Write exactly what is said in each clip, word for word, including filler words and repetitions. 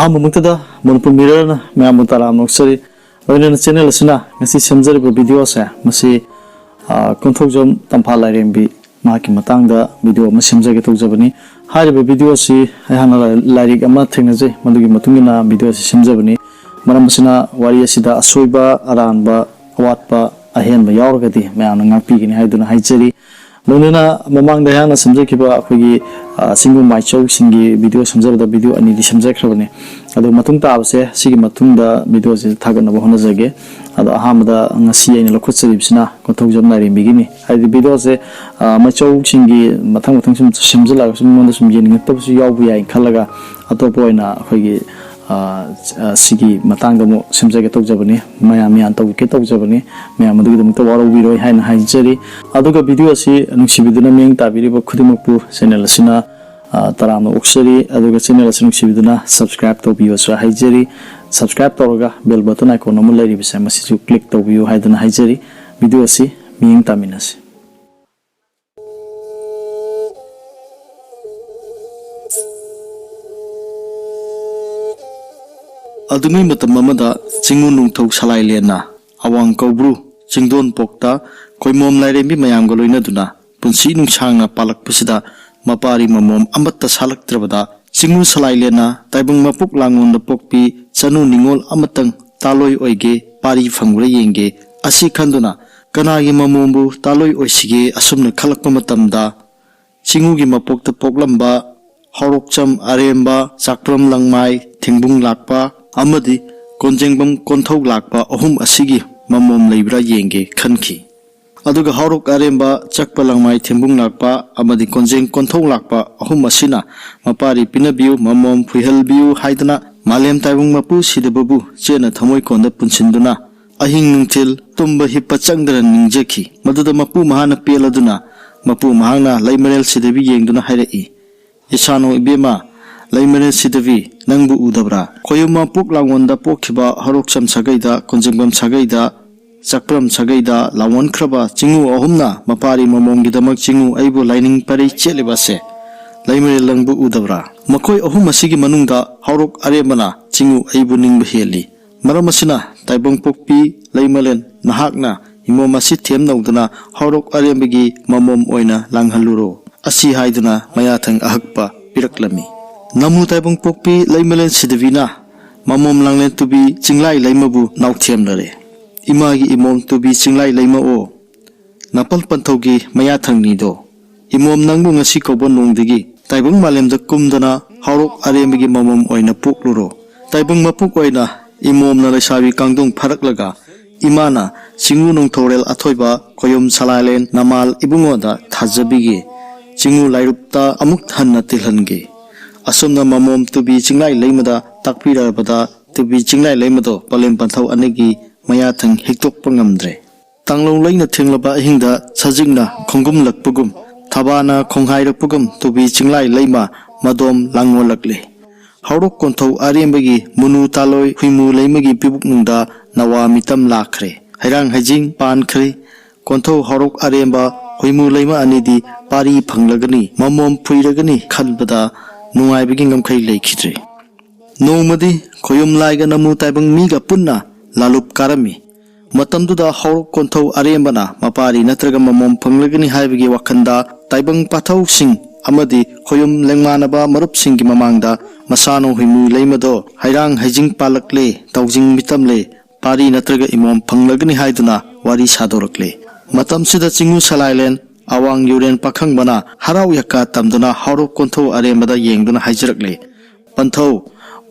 ꯑꯍꯥꯟꯕꯃꯛꯇꯗ ꯃꯅꯤꯄꯨꯔ ꯃꯤꯔꯔꯅ ꯃꯌꯥꯝꯕꯨ ꯇꯔꯥꯝꯅ ꯑꯣꯛꯆꯔꯤ꯫ ꯂꯣꯏꯅꯅ ꯆꯦꯅꯦꯜ ꯑꯁꯤꯅ ꯉꯁꯤ ꯁꯦꯝꯖꯔꯤꯕ ꯚꯤꯗꯤꯑꯣ ꯑꯁꯦ, ꯃꯁꯤ, ꯑ, ꯀꯣꯟꯊꯧꯖꯝ ꯇꯝꯐꯥ ꯂꯥꯏꯔꯦꯝꯕꯤ ꯃꯍꯥꯛꯀꯤ ꯃꯇꯥꯡꯗ ꯚꯤꯗꯤꯑꯣ ꯑꯃ ꯁꯦꯝꯖꯒꯦ ꯇꯧꯖꯕꯅꯤ꯫ ꯍꯥꯏꯔꯤꯕ ꯚꯤꯗꯤꯑꯣ ꯑꯁꯤ ꯑꯩꯍꯥꯛꯅ ꯂꯥꯏ-, ꯂꯥꯏꯔꯤꯛ ꯑꯃ ꯊꯦꯡꯅꯖꯩ, ꯃꯗꯨꯒꯤ ꯃꯇꯨꯡ ꯏꯟꯅ ꯚꯤꯗꯤꯑꯣ ꯑꯁꯤ ꯁꯦꯝꯖꯕꯅꯤ꯫ ꯃꯔꯝ ꯑꯁꯤꯅ ꯋꯥꯔꯤ ꯑꯁꯤꯗ ꯑꯁꯣꯏꯕ, ꯑꯔꯥꯟꯕ, ꯑꯋꯥꯠꯄ, ꯑꯍꯦꯟꯕ ꯌꯥꯎꯔꯒꯗꯤ ꯃꯌꯥꯝꯅ ꯉꯥꯛꯄꯤꯒꯅꯤ ꯍꯥꯏꯗꯨꯅ ꯍꯥꯏꯖꯔꯤ꯫ ꯂꯣꯏꯅꯅ ꯃꯃꯥꯡꯗ ꯑꯩꯍꯥꯛꯅ ꯁꯦꯝꯖꯈꯤꯕ ꯑꯩꯈꯣꯏꯒꯤ, ꯑ, ꯆꯤꯡꯒꯨ ꯃꯥꯏꯆꯧꯁꯤꯡꯒꯤ ꯚꯤꯗꯤꯑꯣ ꯁꯦꯝꯖꯕꯗ ꯚꯤꯗꯤꯑꯣ ꯑꯅꯤꯗꯤ ꯁꯦꯝꯖꯈ꯭ꯔꯕꯅꯤ꯫ ꯑꯗꯨ ꯃꯇꯨꯡ ꯇꯥꯕꯁꯦ ꯁꯤꯒꯤ ꯃꯇꯨꯡꯗ ꯚꯤꯗꯤꯑꯣꯁꯦ ꯊꯥꯒꯠꯅꯕ ꯍꯣꯠꯅꯖꯒꯦ꯫ ꯑꯗꯣ ꯑꯍꯥꯟꯕꯗ ꯉꯁꯤ ꯑꯩꯅ ꯂꯧꯈꯠꯆꯔꯤꯕꯁꯤꯅ ꯀꯣꯟꯊꯧꯖꯝ ꯂꯥꯏꯔꯦꯝꯕꯤꯒꯤꯅꯤ꯫ ꯍꯥꯏꯗꯤ ꯚꯤꯗꯤꯑꯣꯁꯦ, ꯑ, ꯃꯥꯏꯆꯧꯁꯤꯡꯒꯤ ꯃꯊꯪ ꯃꯊꯪ ꯁꯨꯝ ꯁꯦꯝꯖꯤꯜꯂꯛꯑꯒ ꯁꯨꯝ ꯃꯤꯉꯣꯟꯗ ꯁꯨꯝ ꯌꯦꯡꯅꯤꯡꯉꯛꯇꯕꯁꯨ ꯌꯥꯎꯕ ꯌꯥꯏꯅ ꯈꯜꯂꯒ ꯑꯇꯣꯞꯄ ꯑꯣꯏꯅ ꯑꯩꯈꯣꯏꯒꯤ, ꯑ, ꯑ, ꯁꯤꯒꯤ ꯃꯇꯥꯡꯗ ꯑꯃꯨꯛ ꯁꯦꯝꯖꯒꯦ ꯇꯧꯖꯕꯅꯤ꯫ ꯃꯌꯥꯝ ꯃꯌꯥꯝ ꯇꯧꯒꯦ ꯇꯧꯖꯕꯅꯤ꯫ ꯃꯌꯥꯝ ꯑꯗꯨꯒꯤꯗꯃꯛꯇ ꯋꯥꯔꯧꯕꯤꯔꯣꯏ ꯍꯥꯏꯅ ꯍꯥꯏꯖꯔꯤ꯫ ꯑꯗꯨꯒ ꯚꯤꯗꯤꯑꯣ ꯑꯁꯤ ꯅꯨꯡꯁꯤꯕꯤꯗꯨꯅ ꯃꯤꯠꯌꯦꯡ ꯇꯥꯕꯤꯔꯤꯕ ꯈꯨꯗꯤꯡꯃꯛꯄꯨ ꯆꯦꯅꯦꯜ ꯑꯁꯤꯅ, ꯑ, ꯇꯔꯥꯝꯅ ꯑꯣꯛꯆꯔꯤ꯫ ꯑꯗꯨꯒ ꯆꯦꯅꯦꯜ ꯑꯁꯤ ꯅꯨꯡꯁꯤꯕꯤꯗꯨꯅ subscribe ꯇꯧꯕꯤꯌꯨꯁꯨ ꯍꯥꯏꯖꯔꯤ꯫ Subscribe ꯇꯧꯔꯒ bell button icon ꯑꯃ ꯂꯩꯔꯤꯕꯁꯦ ꯃꯁꯤꯁꯨ click ꯇꯧꯕꯤꯌꯨ ꯍꯥꯏꯗꯨꯅ ꯍꯥꯏꯖꯔꯤ꯫ ꯚꯤꯗꯤꯑꯣ ꯑꯁꯤ ꯃꯤꯠꯌꯦꯡ ꯇꯥꯃꯤꯟꯅꯁꯤ꯫ ꯑꯗꯨꯉꯩ ꯃꯇꯝ ꯑꯃꯗ ꯆꯤꯡꯉꯨ ꯅꯣꯡꯊꯧ ꯁꯂꯥꯏꯂꯦꯟꯅ ꯑꯋꯥꯡ ꯀꯧꯕ꯭ꯔꯨ ꯆꯤꯡꯗꯣꯟꯄꯣꯛꯇ ꯈꯣꯏꯃꯣꯝ ꯂꯥꯏꯔꯦꯝꯕꯤ ꯃꯌꯥꯝꯒ ꯂꯣꯏꯅꯗꯨꯅ ꯄꯨꯟꯁꯤ ꯅꯨꯡꯁꯥꯡꯅ ꯄꯥꯜꯂꯛꯄꯁꯤꯗ ꯃꯄꯥꯔꯤ ꯃꯃꯣꯝ ꯑꯃꯠꯇ ꯁꯥꯠꯂꯛꯇ꯭ꯔꯕꯗ ꯆꯤꯡꯉꯨ ꯁꯂꯥꯏꯂꯦꯟꯅ ꯇꯥꯏꯕꯪ ꯃꯄꯣꯛ ꯂꯥꯡꯉꯣꯟꯗ ꯄꯣꯛꯄꯤ ꯆꯅꯨ ꯅꯤꯉꯣꯜ ꯑꯃꯇꯪ ꯇꯥꯂꯣꯏ ꯑꯣꯏꯒꯦ, ꯄꯥꯔꯤ ꯐꯪꯕ꯭ꯔꯥ ꯌꯦꯡꯒꯦ꯫ ꯑꯁꯤ ꯈꯟꯗꯨꯅ ꯀꯅꯥꯒꯤ ꯃꯃꯣꯝꯕꯨ ꯇꯥꯂꯣꯏ ꯑꯣꯏꯁꯤꯒꯦ ꯑꯁꯨꯝꯅ ꯈꯜꯂꯛꯄ ꯃꯇꯝꯗ ꯆꯤꯡꯉꯨꯒꯤ ꯃꯄꯣꯛꯇ ꯄꯣꯛꯂꯝꯕ ꯍꯧꯔꯣꯛꯆꯝ ꯑꯔꯦꯝꯕ, ꯆꯥꯛꯄ꯭ꯔꯝ ꯂꯪꯃꯥꯏ ꯊꯦꯡꯕꯨꯡ ꯂꯥꯛꯄ ꯑꯃꯗꯤ ꯀꯣꯟꯖꯦꯡꯕꯝ ꯀꯣꯟꯊꯧ ꯂꯥꯛꯄ ꯑꯍꯨꯝ ꯑꯁꯤꯒꯤ ꯃꯃꯣꯝ ꯂꯩꯕ꯭ꯔꯥ ꯌꯦꯡꯒꯦ ꯈꯟꯈꯤ꯫ ꯑꯗꯨꯒ ꯍꯧꯔꯣꯛ ꯑꯔꯦꯝꯕ, ꯆꯛꯄ ꯂꯪꯃꯥꯏ ꯊꯦꯡꯕꯨꯡ ꯂꯥꯛꯄ ꯑꯃꯗꯤ ꯀꯣꯟꯖꯦꯡ ꯀꯣꯟꯊꯧ ꯂꯥꯛꯄ ꯑꯍꯨꯝ ꯑꯁꯤꯅ ꯃꯄꯥꯔꯤ ꯄꯤꯅꯕꯤꯌꯨ, ꯃꯃꯣꯝ ꯐꯨꯏꯍꯜꯕꯤꯌꯨ ꯍꯥꯏꯗꯨꯅ ꯃꯥꯂꯦꯝ ꯇꯥꯏꯕꯪ ꯃꯄꯨ ꯁꯤꯗꯕꯕꯨ ꯆꯦꯠꯅ ꯊꯃꯣꯏꯀꯣꯟꯗ ꯄꯨꯟꯁꯤꯟꯗꯨꯅ ꯑꯍꯤꯡ ꯅꯨꯡꯊꯤꯜ ꯇꯨꯝꯕ ꯍꯤꯞꯄ ꯆꯪꯗꯅ ꯅꯤꯡꯖꯈꯤ꯫ ꯃꯗꯨꯗ ꯃꯄꯨ ꯃꯍꯥꯛꯅ ꯄꯦꯜꯂꯗꯨꯅ ꯃꯄꯨ ꯃꯍꯥꯛꯅ ꯂꯩꯃꯔꯦꯜ ꯁꯤꯗꯕꯤ ꯌꯦꯡꯗꯨꯅ ꯍꯥꯏꯔꯛꯏ, "ꯏꯁꯥꯅꯧ ꯏꯕꯦꯝꯃ, ꯂꯩꯃꯔꯦꯜ ꯁꯤꯗꯕꯤ, ꯅꯪꯕꯨ ꯎꯗꯕ꯭ꯔꯥ? ꯈꯣꯌꯨꯝ ꯃꯄꯣꯛ ꯂꯥꯡꯒꯣꯟꯗ ꯄꯣꯛꯈꯤꯕ ꯍꯧꯔꯣꯛꯆꯝ ꯁꯥꯒꯩꯗ, ꯀꯣꯟꯖꯦꯡꯕꯝ ꯁꯥꯒꯩꯗ, ꯆꯥꯛꯄ꯭ꯔꯝ ꯁꯥꯒꯩꯗ ꯂꯥꯎꯑꯣꯟꯈ꯭ꯔꯕ ꯆꯤꯡꯉꯨ ꯑꯍꯨꯝꯅ ꯃꯄꯥꯔꯤ ꯃꯃꯣꯝꯒꯤꯗꯃꯛ ꯆꯤꯡꯉꯨ ꯑꯩꯕꯨ ꯂꯥꯏꯅꯤꯡ ꯄꯔꯩ ꯆꯦꯠꯂꯤꯕ ꯑꯁꯦ ꯂꯩꯃꯔꯦꯜ ꯅꯪꯕꯨ ꯎꯗꯕ꯭ꯔꯥ? ꯃꯈꯣꯏ ꯑꯍꯨꯝ ꯑꯁꯤꯒꯤ ꯃꯅꯨꯡꯗ ꯍꯥꯎꯔꯣꯛ ꯑꯔꯦꯝꯕꯅ ꯆꯤꯡꯉꯨ ꯑꯩꯕꯨ ꯅꯤꯡꯕ ꯍꯦꯜꯂꯤ꯫ ꯃꯔꯝ ꯑꯁꯤꯅ ꯇꯥꯏꯕꯪ ꯄꯣꯛꯄꯤ ꯂꯩꯃꯂꯦꯟ, ꯅꯍꯥꯛꯅ ꯏꯃꯣꯝ ꯑꯁꯤ ꯊꯦꯝꯅꯧꯗꯨꯅ ꯍꯥꯎꯔꯣꯛ ꯑꯔꯦꯝꯕꯒꯤ ꯃꯃꯣꯝ ꯑꯣꯏꯅ ꯂꯥꯡꯍꯜꯂꯨꯔꯣ꯫ ꯑꯁꯤ ꯍꯥꯏꯗꯨꯅ ꯃꯌꯥꯊꯪ ꯑꯍꯛꯄ ꯄꯤꯔꯛꯂꯝꯃꯤ꯫ ꯅꯃꯨ ꯇꯥꯏꯕꯪ ꯄꯣꯛꯄꯤ ꯂꯩꯃꯂꯦꯟ ꯁꯤꯗꯕꯤꯅ ꯃꯃꯣꯝ ꯂꯥꯡꯂꯦꯟ ꯇꯨꯕꯤ ꯆꯤꯡꯂꯥꯏ ꯂꯩꯃꯕꯨ ꯅꯥꯎꯊꯦꯝꯅꯔꯦ꯫ ꯏꯃꯥꯒꯤ ꯏꯃꯣꯝ ꯇꯨꯕꯤ ꯆꯤꯡꯂꯥꯏ ꯂꯩꯃꯑꯣ, ꯅꯥꯄꯜ ꯄꯟꯊꯧꯒꯤ ꯃꯌꯥꯊꯪꯅꯤꯗꯣ꯫ ꯏꯃꯣꯝ ꯅꯪꯕꯨ ꯉꯁꯤ ꯀꯧꯕ ꯅꯣꯡꯗꯒꯤ ꯇꯥꯏꯕꯪ ꯃꯥꯂꯦꯝꯗ ꯀꯨꯝꯗꯅ ꯍꯥꯎꯔꯣꯛ ꯑꯔꯦꯝꯕꯒꯤ ꯃꯃꯣꯝ ꯑꯣꯏꯅ ꯄꯣꯛꯂꯨꯔꯣ꯫ ꯇꯥꯏꯕꯪ ꯃꯄꯣꯛ ꯑꯣꯏꯅ ꯏꯃꯣꯝꯅ ꯂꯩꯁꯥꯕꯤ ꯀꯥꯡꯗꯣꯡ ꯐꯥꯔꯛꯂꯒ ꯏꯃꯥꯅ ꯆꯤꯡꯉꯨ ꯅꯣꯡꯊꯧꯔꯦꯜ ꯑꯊꯣꯏꯕ ꯈꯣꯌꯨꯝ ꯁꯂꯥꯏꯂꯦꯟ ꯅꯃꯥꯜ ꯏꯕꯨꯡꯉꯣꯗ ꯊꯥꯖꯕꯤꯒꯦ꯫ ꯆꯤꯡꯉꯨ ꯂꯥꯏꯔꯨꯞꯇ ꯑꯃꯨꯛ ꯍꯟꯅ ꯇꯤꯜꯍꯟꯒꯦ꯫ ꯑꯁꯨꯝꯅ ꯃꯃꯣꯝ ꯇꯨꯕꯤ ꯆꯤꯡꯂꯥꯏ ꯂꯩꯃꯗ ꯇꯥꯛꯄꯤꯔꯕꯗ ꯇꯨꯕꯤ ꯆꯤꯡꯂꯥꯏ ꯂꯩꯃꯗꯣ ꯄꯂꯦꯝ ꯄꯟꯊꯧ ꯑꯅꯤꯒꯤ ꯃꯌꯥꯊꯪ ꯍꯤꯛꯇꯣꯛꯄ ꯉꯝꯗ꯭ꯔꯦ꯫ ꯇꯥꯡꯂꯧ ꯂꯩꯅ ꯊꯦꯡꯂꯕ ꯑꯍꯤꯡꯗ ꯁꯖꯤꯛꯅ ꯈꯣꯡꯒꯨꯝꯂꯛꯄꯒꯨꯝ, ꯊꯕꯥꯅ ꯈꯣꯡꯍꯥꯏꯔꯛꯄꯒꯨꯝ ꯇꯨꯕꯤ ꯆꯤꯡꯂꯥꯏ ꯂꯩꯃ ꯃꯗꯣꯝ ꯂꯥꯡꯉꯣꯜꯂꯛꯂꯦ꯫ ꯍꯧꯔꯣꯛ ꯀꯣꯟꯊꯧ ꯑꯔꯦꯝꯕꯒꯤ ꯃꯨꯅꯨ ꯇꯥꯂꯣꯏ ꯍꯨꯏꯃꯨ ꯂꯩꯃꯒꯤ ꯄꯤꯕꯨꯛꯅꯨꯡꯗ ꯅꯋꯥ ꯃꯤꯇꯝ ꯂꯥꯛꯈ꯭ꯔꯦ꯫ ꯍꯩꯔꯥꯡ ꯍꯩꯖꯤꯡ ꯄꯥꯟꯈ꯭ꯔꯦ꯫ ꯀꯣꯟꯊꯧ ꯍꯧꯔꯣꯛ ꯑꯔꯦꯝꯕ ꯍꯨꯏꯃꯨ ꯂꯩꯃ ꯑꯅꯤꯗꯤ ꯄꯥꯔꯤ ꯐꯪꯂꯒꯅꯤ, ꯃꯃꯣꯝ ꯐꯨꯏꯔꯒꯅꯤ ꯈꯟꯕꯗ ꯅꯨꯡꯉꯥꯏꯕꯒꯤ ꯉꯝꯈꯩ ꯂꯩꯈꯤꯗ꯭ꯔꯦ꯫ ꯅꯣꯡꯃꯗꯤ ꯈꯣꯌꯨꯝ ꯂꯥꯏꯒ ꯅꯃꯨ ꯇꯥꯏꯕꯪ ꯃꯤꯒ ꯄꯨꯟꯅ ꯂꯥꯂꯨꯞ ꯀꯥꯔꯝꯃꯤ꯫ ꯃꯇꯝꯗꯨꯗ ꯍꯧꯔꯣꯛ ꯀꯣꯟꯊꯧ ꯑꯔꯦꯝꯕꯅ ꯃꯄꯥꯔꯤ ꯅꯠꯇ꯭ꯔꯒ ꯃꯃꯣꯝ ꯐꯪꯂꯒꯅꯤ ꯍꯥꯏꯕꯒꯤ ꯋꯥꯈꯜꯗ ꯇꯥꯏꯕꯪ ꯄꯥꯊꯧꯁꯤꯡ ꯑꯃꯗꯤ ꯈꯣꯌꯨꯝ ꯂꯦꯡꯃꯥꯟꯅꯕ ꯃꯔꯨꯞꯁꯤꯡꯒꯤ ꯃꯃꯥꯡꯗ ꯃꯁꯥꯅ ꯍꯨꯏꯃꯨ ꯂꯩꯃꯗꯣ ꯍꯩꯔꯥꯡ ꯍꯩꯖꯤꯡ ꯄꯥꯜꯂꯛꯂꯦ, ꯇꯧꯖꯤꯡ ꯃꯤꯇꯝꯂꯦ, ꯄꯥꯔꯤ ꯅꯠꯇ꯭ꯔꯒ ꯏꯃꯣꯝ ꯐꯪꯂꯒꯅꯤ ꯍꯥꯏꯗꯨꯅ ꯋꯥꯔꯤ ꯁꯥꯗꯣꯔꯛꯂꯦ꯫ ꯃꯇꯝꯁꯤꯗ ꯆꯤꯡꯉꯨ ꯁꯂꯥꯏꯂꯦꯟ ꯑꯋꯥꯡ ꯌꯨꯔꯦꯟ ꯄꯥꯈꯪꯕꯅ ꯍꯔꯥꯎ ꯌꯥꯀꯥ ꯇꯝꯗꯨꯅ ꯍꯧꯔꯣꯛ ꯀꯣꯟꯊꯧ ꯑꯔꯦꯝꯕꯗ ꯌꯦꯡꯗꯨꯅ ꯍꯥꯏꯖꯔꯛꯂꯦ, "ꯄꯟꯊꯧ,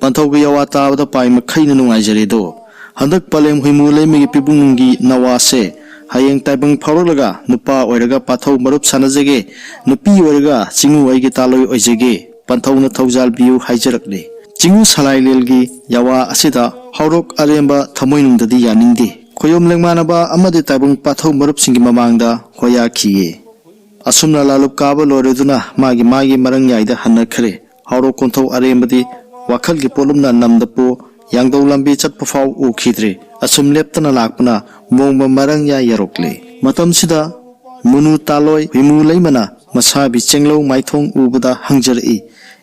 ꯄꯟꯊꯧꯒꯤ ꯌꯥꯋꯥ ꯇꯥꯕꯗ ꯄꯥꯏ ꯃꯈꯩꯅ ꯅꯨꯡꯉꯥꯏꯖꯔꯦꯗꯣ꯫ ꯍꯟꯗꯛ ꯄꯂꯦꯝ ꯍꯨꯏꯃꯨ ꯂꯩꯃꯒꯤ ꯄꯤꯕꯨꯡꯒꯤ ꯅꯋꯥꯁꯦ ꯍꯌꯦꯡ ꯇꯥꯏꯕꯪ ꯐꯥꯎꯔꯛꯂꯒ ꯅꯨꯄꯥ ꯑꯣꯏꯔꯒ ꯄꯥꯊꯧ ꯃꯔꯨꯞ ꯁꯥꯟꯅꯖꯒꯦ, ꯅꯨꯄꯤ ꯑꯣꯏꯔꯒ ꯆꯤꯡꯉꯨ ꯑꯩꯒꯤ ꯇꯥꯂꯣꯏ ꯑꯣꯏꯖꯒꯦ, ꯄꯟꯊꯧꯅ ꯊꯧꯖꯥꯜꯕꯤꯌꯨ" ꯍꯥꯏꯖꯔꯛꯂꯦ꯫ ꯆꯤꯡꯉꯨ ꯁꯂꯥꯏꯂꯦꯜꯒꯤ ꯌꯥꯋꯥ ꯑꯁꯤꯗ ꯍꯧꯔꯣꯛ ꯑꯔꯦꯝꯕ ꯊꯃꯣꯏꯅꯨꯡꯗꯗꯤ ꯌꯥꯅꯤꯡꯗꯦ꯫ ꯈꯣꯌꯣꯝ ꯂꯦꯡꯃꯥꯟꯅꯕ ꯑꯃꯗꯤ ꯇꯥꯏꯕꯪ ꯄꯥꯊꯧ ꯃꯔꯨꯞꯁꯤꯡꯒꯤ ꯃꯃꯥꯡꯗ ꯍꯣꯌꯥꯈꯤꯌꯦ꯫ ꯑꯁꯨꯝꯅ ꯂꯥꯂꯨꯞ ꯀꯥꯕ ꯂꯣꯏꯔꯗꯨꯅ ꯃꯥꯒꯤ ꯃꯥꯒꯤ ꯃꯔꯪ ꯌꯥꯏꯗ ꯍꯟꯅꯈ꯭ꯔꯦ꯫ ꯍꯧꯔꯣꯛ ꯀꯣꯟꯊꯧ ꯑꯔꯦꯝꯕꯗꯤ ꯋꯥꯈꯜꯒꯤ ꯄꯣꯠꯂꯨꯝꯅ ꯅꯝꯗꯄꯣ ꯌꯥꯡꯗꯧ ꯂꯝꯕꯤ ꯆꯠꯄ ꯐꯥꯎ ꯎꯈꯤꯗ꯭ꯔꯦ꯫ ꯑꯁꯨꯝ ꯂꯦꯞꯇꯅ ꯂꯥꯛꯄꯅ ꯃꯣꯡꯕ ꯃꯔꯪ ꯌꯥꯏ ꯌꯥꯔꯣꯛꯂꯦ꯫ ꯃꯇꯝꯁꯤꯗ ꯃꯨꯅꯨ ꯇꯥꯂꯣꯏ ꯍꯨꯏꯃꯨ ꯂꯩꯃꯅ ꯃꯁꯥꯕꯤ ꯆꯦꯡꯂꯧ ꯃꯥꯏꯊꯣꯡ ꯎꯕꯗ ꯍꯪꯖꯔꯛꯏ,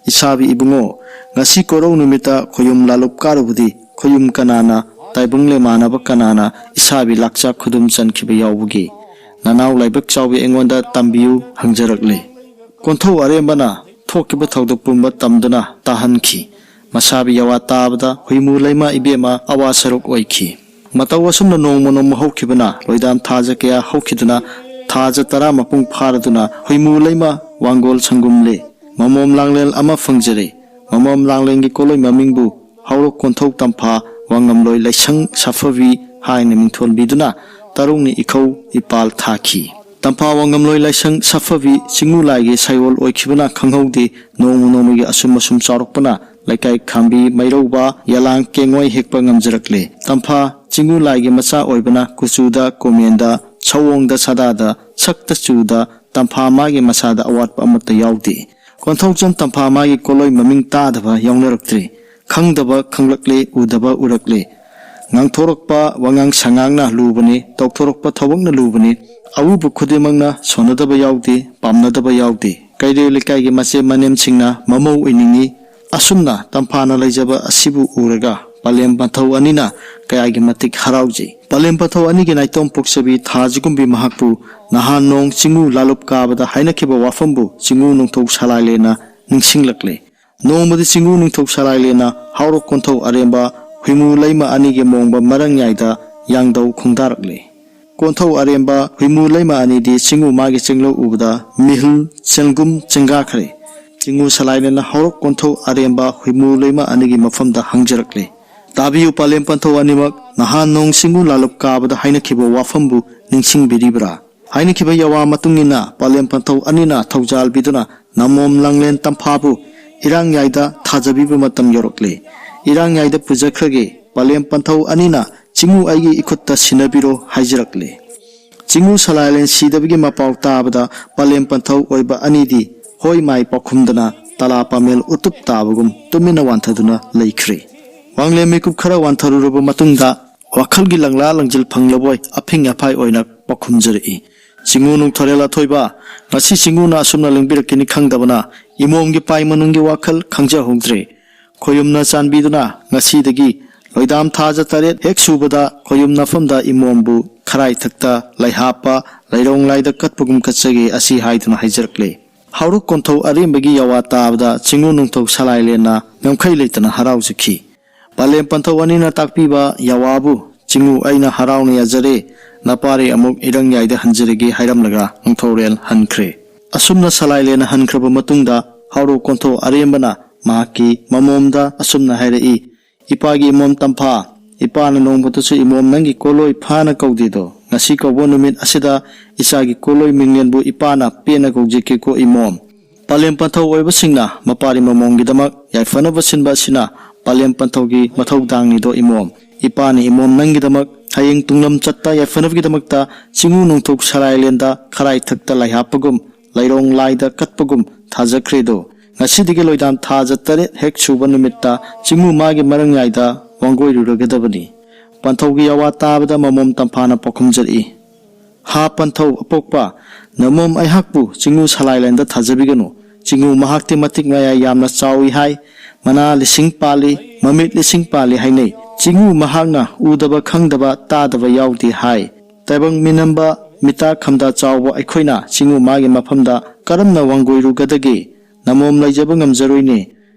"ꯏꯁꯥꯕꯤ ꯏꯕꯨꯡꯉꯣ, ꯉꯁꯤ ꯀꯣꯔꯧ ꯅꯨꯃꯤꯠꯇ ꯈꯣꯌꯨꯝ ꯂꯥꯂꯨꯞ ꯀꯥꯔꯨꯕꯗꯤ ꯈꯣꯌꯨꯝ ꯀꯅꯥꯅ, ꯇꯥꯏꯕꯪ ꯂꯦꯃꯥꯟꯅꯕ ꯀꯅꯥꯅ ꯏꯁꯥꯕꯤ ꯂꯥꯛꯆꯥ ꯈꯨꯗꯨꯝ ꯆꯟꯈꯤꯕ ꯌꯥꯎꯕꯒꯦ? ꯅꯅꯥꯎ ꯂꯥꯏꯕꯛ ꯆꯥꯎꯕꯤ ꯑꯩꯉꯣꯟꯗ ꯇꯝꯕꯤꯌꯨ" ꯍꯪꯖꯔꯛꯂꯦ꯫ ꯀꯣꯟꯊꯧ ꯑꯔꯦꯝꯕꯅ ꯊꯣꯛꯈꯤꯕ ꯊꯧꯗꯣꯛ ꯄꯨꯝꯕ ꯇꯝꯗꯨꯅ ꯇꯥꯍꯟꯈꯤ꯫ ꯃꯁꯥꯕꯤ ꯌꯥꯋꯥ ꯇꯥꯕꯗ ꯍꯨꯏꯃꯨ ꯂꯩꯃ ꯏꯕꯦꯝꯃ ꯑꯋꯥ ꯁꯔꯨꯛ ꯑꯣꯏꯈꯤ꯫ ꯃꯇꯧ ꯑꯁꯨꯝꯅ ꯅꯣꯡꯃ ꯅꯣꯡꯃ ꯍꯧꯈꯤꯕꯅ ꯂꯣꯏꯗꯥꯝ ꯊꯥꯖ ꯀꯌꯥ ꯍꯧꯈꯤꯗꯨꯅ ꯊꯥꯖ ꯇꯔꯥ ꯃꯄꯨꯡ ꯐꯥꯔꯗꯨꯅ ꯍꯨꯏꯃꯨ ꯂꯩꯃ ꯋꯥꯡꯒꯣꯜ ꯁꯪꯒꯨꯝꯂꯦ꯫ ꯃꯃꯣꯝ ꯂꯥꯡꯂꯦꯟ ꯑꯃ ꯐꯪꯖꯔꯦ꯫ ꯃꯃꯣꯝ ꯂꯥꯡꯂꯦꯟꯒꯤ ꯀꯣꯂꯣꯏ ꯃꯃꯤꯡꯕꯨ ꯍꯥꯎꯔꯣꯛ ꯀꯣꯟꯊꯧ ꯇꯝꯐꯥ ꯋꯥꯉꯝꯂꯣꯏ ꯂꯥꯏꯁꯪ ꯁꯥꯐꯕꯤ ꯍꯥꯏꯅ ꯃꯤꯡꯊꯣꯟꯕꯤꯗꯨꯅ ꯇꯔꯨꯡꯅꯤ ꯏꯈꯧ ꯏꯄꯥꯜ ꯊꯥꯈꯤ꯫ ꯇꯝꯐꯥ ꯋꯥꯉꯝꯂꯣꯏ ꯂꯥꯏꯁꯪ ꯁꯥꯐꯕꯤ ꯆꯤꯡꯉꯨ ꯂꯥꯏꯒꯤ ꯁꯩꯑꯣꯜ ꯑꯣꯏꯈꯤꯕꯅ ꯈꯪꯍꯧꯗꯦ꯫ ꯅꯣꯡꯃ ꯅꯣꯡꯃꯒꯤ ꯑꯁꯨꯝ ꯑꯁꯨꯝ ꯆꯥꯎꯔꯛꯄꯅ ꯂꯩꯀꯥꯏ ꯈꯥꯝꯕꯤ ꯃꯩꯔꯧꯕ ꯌꯥꯂꯥꯡ ꯀꯦꯡꯉꯣꯏ ꯍꯦꯛꯄ ꯉꯝꯖꯔꯛꯂꯦ꯫ ꯇꯝꯐꯥ ꯆꯤꯡꯉꯨ ꯂꯥꯏꯒꯤ ꯃꯆꯥ ꯑꯣꯏꯕꯅ ꯀꯨꯆꯨꯗ ꯀꯣꯃꯦꯟꯗ, ꯁꯑꯣꯡꯗ ꯁꯥꯗꯥꯗ, ꯁꯛꯇ ꯆꯨꯗ ꯇꯝꯐꯥ ꯃꯥꯒꯤ ꯃꯁꯥꯗ ꯑꯋꯥꯠꯄ ꯑꯃꯠꯇ ꯌꯥꯎꯗꯦ꯫ ꯀꯣꯟꯊꯧꯖꯝ ꯇꯝꯐꯥ ꯃꯥꯒꯤ ꯀꯣꯂꯣꯏ ꯃꯃꯤꯡ ꯇꯥꯗꯕ ꯌꯥꯎꯅꯔꯛꯇ꯭ꯔꯦ꯫ ꯈꯪꯗꯕ ꯈꯪꯂꯛꯂꯦ, ꯎꯗꯕ ꯎꯔꯛꯂꯦ꯫ ꯉꯥꯡꯊꯣꯔꯛꯄ ꯋꯥꯉꯥꯡ ꯁꯉꯥꯡꯅ ꯂꯨꯕꯅꯤ, ꯇꯧꯊꯣꯔꯛꯄ ꯊꯕꯛꯅ ꯂꯨꯕꯅꯤ꯫ ꯑꯎꯕ ꯈꯨꯗꯤꯡꯃꯛꯅ ꯁꯣꯟꯅꯗꯕ ꯌꯥꯎꯗꯦ, ꯄꯥꯝꯅꯗꯕ ꯌꯥꯎꯗꯦ꯫ ꯀꯩꯔꯦꯜ ꯂꯩꯀꯥꯏꯒꯤ ꯃꯆꯦ ꯃꯅꯦꯝꯁꯤꯡꯅ ꯃꯃꯧ ꯑꯣꯏꯅꯤꯡꯏ꯫ ꯑꯁꯨꯝꯅ ꯇꯝꯐꯥꯅ ꯂꯩꯖꯕ ꯑꯁꯤꯕꯨ ꯎꯔꯒ ꯄꯂꯦꯝ ꯄꯟꯊꯧ ꯑꯅꯤꯅ ꯀꯌꯥꯒꯤ ꯃꯇꯤꯛ ꯍꯔꯥꯎꯖꯩ꯫ ꯄꯂꯦꯝ ꯄꯟꯊꯧ ꯑꯅꯤꯒꯤ ꯅꯥꯏꯇꯣꯝ ꯄꯣꯛꯆꯕꯤ ꯊꯥꯖꯒꯨꯝꯕꯤ ꯃꯍꯥꯛꯄꯨ ꯅꯍꯥꯟ ꯅꯣꯡ ꯆꯤꯡꯉꯨ ꯂꯥꯂꯨꯞ ꯀꯥꯕꯗ ꯍꯥꯏꯅꯈꯤꯕ ꯋꯥꯐꯝꯕꯨ ꯆꯤꯡꯉꯨ ꯅꯣꯡꯊꯧ ꯁꯂꯥꯏꯂꯦꯟꯅ ꯅꯤꯡꯁꯤꯡꯂꯛꯂꯦ꯫ ꯅꯣꯡꯃꯗꯤ ꯆꯤꯡꯉꯨ ꯅꯤꯡꯊꯧ ꯁꯂꯥꯏꯂꯦꯟꯅ ꯍꯥꯎꯔꯣꯛ ꯀꯣꯟꯊꯧ ꯑꯔꯦꯝꯕ ꯍꯨꯏꯃꯨ ꯂꯩꯃ ꯑꯅꯤꯒꯤ ꯃꯣꯡꯕ ꯃꯔꯪꯌꯥꯏꯗ ꯌꯥꯡꯗꯧ ꯈꯣꯡꯗꯥꯔꯛꯂꯦ꯫ ꯀꯣꯟꯊꯧ ꯑꯔꯦꯝꯕ ꯍꯨꯏꯃꯨ ꯂꯩꯃ ꯑꯅꯤꯗꯤ ꯆꯤꯡꯉꯨ ꯃꯥꯒꯤ ꯆꯤꯡꯂꯧ ꯎꯕꯗ ꯃꯤꯍꯨꯜ ꯆꯦꯜꯒꯨꯝ ꯆꯦꯡꯒꯥꯈ꯭ꯔꯦ꯫ ꯆꯤꯡꯉꯨ ꯁꯂꯥꯏꯂꯦꯟꯅ ꯍꯥꯎꯔꯣꯛ ꯀꯣꯟꯊꯧ ꯑꯔꯦꯝꯕ ꯍꯨꯏꯃꯨ ꯂꯩꯃ ꯑꯅꯤꯒꯤ ꯃꯐꯝꯗ ꯍꯪꯖꯔꯛꯂꯦ꯫ "ꯇꯥꯕꯤꯌꯨ ꯄꯂꯦꯝ ꯄꯟꯊꯧ ꯑꯅꯤꯃꯛ, ꯅꯍꯥꯟ ꯅꯣꯡ ꯆꯤꯡꯉꯨ ꯂꯥꯂꯨꯞ ꯀꯥꯕꯗ ꯍꯥꯏꯅꯈꯤꯕ ꯋꯥꯐꯝꯕꯨ ꯅꯤꯡꯁꯤꯡꯕꯤꯔꯤꯕ꯭ꯔꯥ?" ꯍꯥꯏꯅꯈꯤꯕ ꯌꯥꯋꯥ ꯃꯇꯨꯡ ꯏꯟꯅ ꯄꯂꯦꯝ ꯄꯟꯊꯧ ꯑꯅꯤꯅ ꯊꯧꯖꯥꯜꯕꯤꯗꯨꯅ ꯅꯃꯣꯝ ꯂꯥꯡꯂꯦꯟ ꯇꯝꯐꯥꯕꯨ ꯏꯔꯥꯡꯌꯥꯏꯗ ꯊꯥꯖꯕꯤꯕ ꯃꯇꯝ ꯌꯧꯔꯛꯂꯦ꯫ "ꯏꯔꯥꯡꯌꯥꯏꯗ ꯄꯨꯖꯈ꯭ꯔꯒꯦ, ꯄꯂꯦꯝ ꯄꯟꯊꯧ ꯑꯅꯤꯅ ꯆꯤꯡꯉꯨ ꯑꯩꯒꯤ ꯏꯈꯨꯠꯇ ꯁꯤꯟꯅꯕꯤꯔꯣ" ꯍꯥꯏꯖꯔꯛꯂꯦ꯫ ꯆꯤꯡꯉꯨ ꯁꯂꯥꯏꯂꯦꯟ ꯁꯤꯗꯕꯒꯤ ꯃꯄꯥꯎ ꯇꯥꯕꯗ ꯄꯂꯦꯝ ꯄꯟꯊꯧ ꯑꯣꯏꯕ ꯑꯅꯤꯗꯤ ꯍꯣꯏ ꯃꯥꯏ ꯄꯥꯎꯈꯨꯝꯗꯅ ꯇꯂꯥ ꯄꯥꯃꯦꯜ ꯎꯇꯨꯞ ꯇꯥꯕꯒꯨꯝ ꯇꯨꯃꯤꯟꯅ ꯋꯥꯟꯊꯗꯨꯅ ꯂꯩꯈ꯭ꯔꯦ꯫ ꯋꯥꯡꯂꯦꯟ ꯃꯤꯀꯨꯞ ꯈꯔ ꯋꯥꯟꯊꯔꯨꯔꯕ ꯃꯇꯨꯡꯗ ꯋꯥꯈꯜꯒꯤ ꯂꯪꯂꯥ ꯂꯪꯖꯤꯜ ꯐꯪꯂꯕꯣꯏ ꯑꯐꯤꯡ ꯑꯐꯥꯏ ꯑꯣꯏꯅ ꯄꯥꯎꯈꯨꯝꯖꯔꯛꯏ꯫ ꯆꯤꯡꯉꯨ ꯅꯨꯡꯊꯣꯔꯦꯜ ꯑꯊꯣꯏꯕ, ꯉꯁꯤ ꯆꯤꯡꯉꯨꯅ ꯑꯁꯨꯝꯅ ꯂꯦꯡꯕꯤꯔꯛꯀꯅꯤ ꯈꯪꯗꯕꯅ ꯏꯃꯣꯝꯒꯤ ꯄꯥꯏ ꯃꯅꯨꯡꯒꯤ ꯋꯥꯈꯜ ꯈꯪꯖꯍꯧꯗ꯭ꯔꯦ꯫ ꯈꯣꯌꯨꯝꯅ ꯆꯥꯟꯕꯤꯗꯨꯅ ꯉꯁꯤꯗꯒꯤ ꯂꯣꯏꯗꯥꯝ ꯊꯥꯖ ꯇꯔꯦꯠ ꯍꯦꯛ ꯁꯨꯕꯗ ꯈꯣꯌꯨꯝ ꯅꯐꯝꯗ ꯏꯃꯣꯝꯕꯨ ꯈꯔꯥꯏꯊꯛꯇ ꯂꯩꯍꯥꯞꯄ, ꯂꯩꯔꯣꯡ ꯂꯥꯏꯗ ꯀꯠꯄꯒꯨꯝ ꯀꯠꯆꯒꯦ ꯑꯁꯤ ꯍꯥꯏꯗꯨꯅ ꯍꯥꯏꯖꯔꯛꯂꯦ꯫ ꯍꯥꯎꯔꯣꯛ ꯀꯣꯟꯊꯧ ꯑꯔꯦꯝꯕꯒꯤ ꯌꯥꯋꯥ ꯇꯥꯕꯗ ꯆꯤꯡꯉꯨ ꯅꯨꯡꯊꯧ ꯁꯂꯥꯏꯂꯦꯟꯅ ꯉꯝꯈꯩ ꯂꯩꯇꯅ ꯍꯔꯥꯎꯖꯈꯤ꯫ ꯄꯂꯦꯝ ꯄꯟꯊꯧ ꯑꯅꯤꯅ ꯇꯥꯛꯄꯤꯕ ꯌꯥꯋꯥꯕꯨ ꯆꯤꯡꯉꯨ ꯑꯩꯅ ꯍꯔꯥꯎꯅ ꯌꯥꯖꯔꯦ, ꯅꯄꯥꯔꯦ ꯑꯃꯨꯛ ꯏꯔꯪ ꯌꯥꯏꯗ ꯍꯟꯖꯔꯒꯦ ꯍꯥꯏꯔꯝꯂꯒ ꯅꯨꯡꯊꯧꯔꯦꯜ ꯍꯟꯈ꯭ꯔꯦ꯫ ꯑꯁꯨꯝꯅ ꯁꯂꯥꯏꯂꯦꯟꯅ ꯍꯟꯈ꯭ꯔꯕ ꯃꯇꯨꯡꯗ ꯍꯥꯎꯔꯣꯛ ꯀꯣꯟꯊꯧ ꯑꯔꯦꯝꯕꯅ ꯃꯍꯥꯛꯀꯤ ꯃꯃꯣꯝꯗ ꯑꯁꯨꯝꯅ ꯍꯥꯏꯔꯛꯏ, ꯏꯄꯥꯒꯤ ꯏꯃꯣꯝ ꯇꯝꯐꯥ, ꯏꯄꯥꯅ ꯅꯣꯡꯃꯇꯁꯨ ꯏꯃꯣꯝ ꯅꯪꯒꯤ ꯀꯣꯂꯣꯏ ꯐꯥꯅ ꯀꯧꯗꯦꯗꯣ, ꯉꯁꯤ ꯀꯧꯕ ꯅꯨꯃꯤꯠ ꯑꯁꯤꯗ ꯏꯆꯥꯒꯤ ꯀꯣꯂꯣꯏ ꯃꯤꯡꯂꯦꯟꯕꯨ ꯏꯄꯥꯅ ꯄꯦꯟꯅ ꯀꯧꯖꯒꯦꯀꯣ ꯏꯃꯣꯝ꯫ ꯄꯂꯦꯝ ꯄꯟꯊꯧ ꯑꯣꯏꯕꯁꯤꯡꯅ ꯃꯄꯥꯔꯤ ꯃꯃꯣꯝꯒꯤꯗꯃꯛ ꯌꯥꯏꯐꯅꯕ ꯁꯤꯟꯕ ꯑꯁꯤꯅ ꯄꯂꯦꯝ ꯄꯟꯊꯧꯒꯤ ꯃꯊꯧꯗꯥꯡꯅꯤꯗꯣ ꯏꯃꯣꯝ꯫ ꯏꯄꯥꯅ ꯏꯃꯣꯝ ꯅꯪꯒꯤꯗꯃꯛ ꯍꯌꯦꯡ ꯇꯨꯡꯂꯝ ꯆꯠꯇ ꯌꯥꯏꯐꯅꯕꯒꯤꯗꯃꯛꯇ ꯆꯤꯡꯉꯨ ꯅꯣꯡꯊꯣꯛ ꯁꯂꯥꯏꯂꯦꯟꯗ ꯈꯔꯥꯏꯊꯛꯇ ꯂꯩꯍꯥꯞꯄꯒꯨꯝ, ꯂꯩꯔꯣꯡ ꯂꯥꯏꯗ ꯀꯠꯄꯒꯨꯝ ꯊꯥꯖꯈ꯭ꯔꯦꯗꯣ꯫ ꯉꯁꯤꯗꯒꯤ ꯂꯣꯏꯗꯥꯝ ꯊꯥꯖ ꯇꯔꯦꯠ ꯍꯦꯛ ꯁꯨꯕ ꯅꯨꯃꯤꯠꯇ ꯆꯤꯡꯉꯨ ꯃꯥꯒꯤ ꯃꯔꯪꯌꯥꯏꯗ ꯋꯥꯡꯒꯣꯏꯔꯨꯔꯒꯗꯕꯅꯤ꯫ ꯄꯟꯊꯧꯒꯤ ꯑꯋꯥ ꯇꯥꯕꯗ ꯃꯃꯣꯝ ꯇꯝꯐꯥꯅ ꯄꯥꯎꯈꯨꯝꯖꯔꯛꯏ, ꯍꯥ ꯄꯟꯊꯧ ꯑꯄꯣꯛꯄ, ꯅꯃꯣꯝ ꯑꯩꯍꯥꯛꯄꯨ ꯆꯤꯡꯉꯨ ꯁꯂꯥꯏꯂꯦꯟꯗ ꯊꯥꯖꯕꯤꯒꯅꯨ꯫ ꯆꯤꯡꯉꯨ ꯃꯍꯥꯛꯇꯤ ꯃꯇꯤꯛ ꯃꯌꯥꯏ ꯌꯥꯝꯅ ꯆꯥꯎꯏ ꯍꯥꯏ, ꯃꯅꯥ ꯂꯤꯁꯤꯡ ꯄꯥꯜꯂꯤ, ꯃꯃꯤꯠ ꯂꯤꯁꯤꯡ ꯄꯥꯜꯂꯤ ꯍꯥꯏꯅꯩ꯫ ꯆꯤꯡꯉꯨ ꯃꯍꯥꯛꯅ ꯎꯗꯕ ꯈꯪꯗꯕ ꯇꯥꯗꯕ ꯌꯥꯎꯗꯦ ꯍꯥꯏ꯫ ꯇꯥꯏꯕꯪ ꯃꯤꯅꯝꯕ ꯃꯤꯇꯥ ꯈꯝꯗꯥ ꯆꯥꯎꯕ ꯑꯩꯈꯣꯏꯅ ꯆꯤꯡꯉꯨ ꯃꯥꯒꯤ ꯃꯐꯝꯗ ꯀꯔꯝꯅ ꯋꯥꯡꯒꯣꯏꯔꯨꯒꯗꯒꯦ? ꯅꯃꯣꯝ ꯂꯩꯖꯕ ꯉꯝꯖꯔꯣꯏꯅꯦ꯫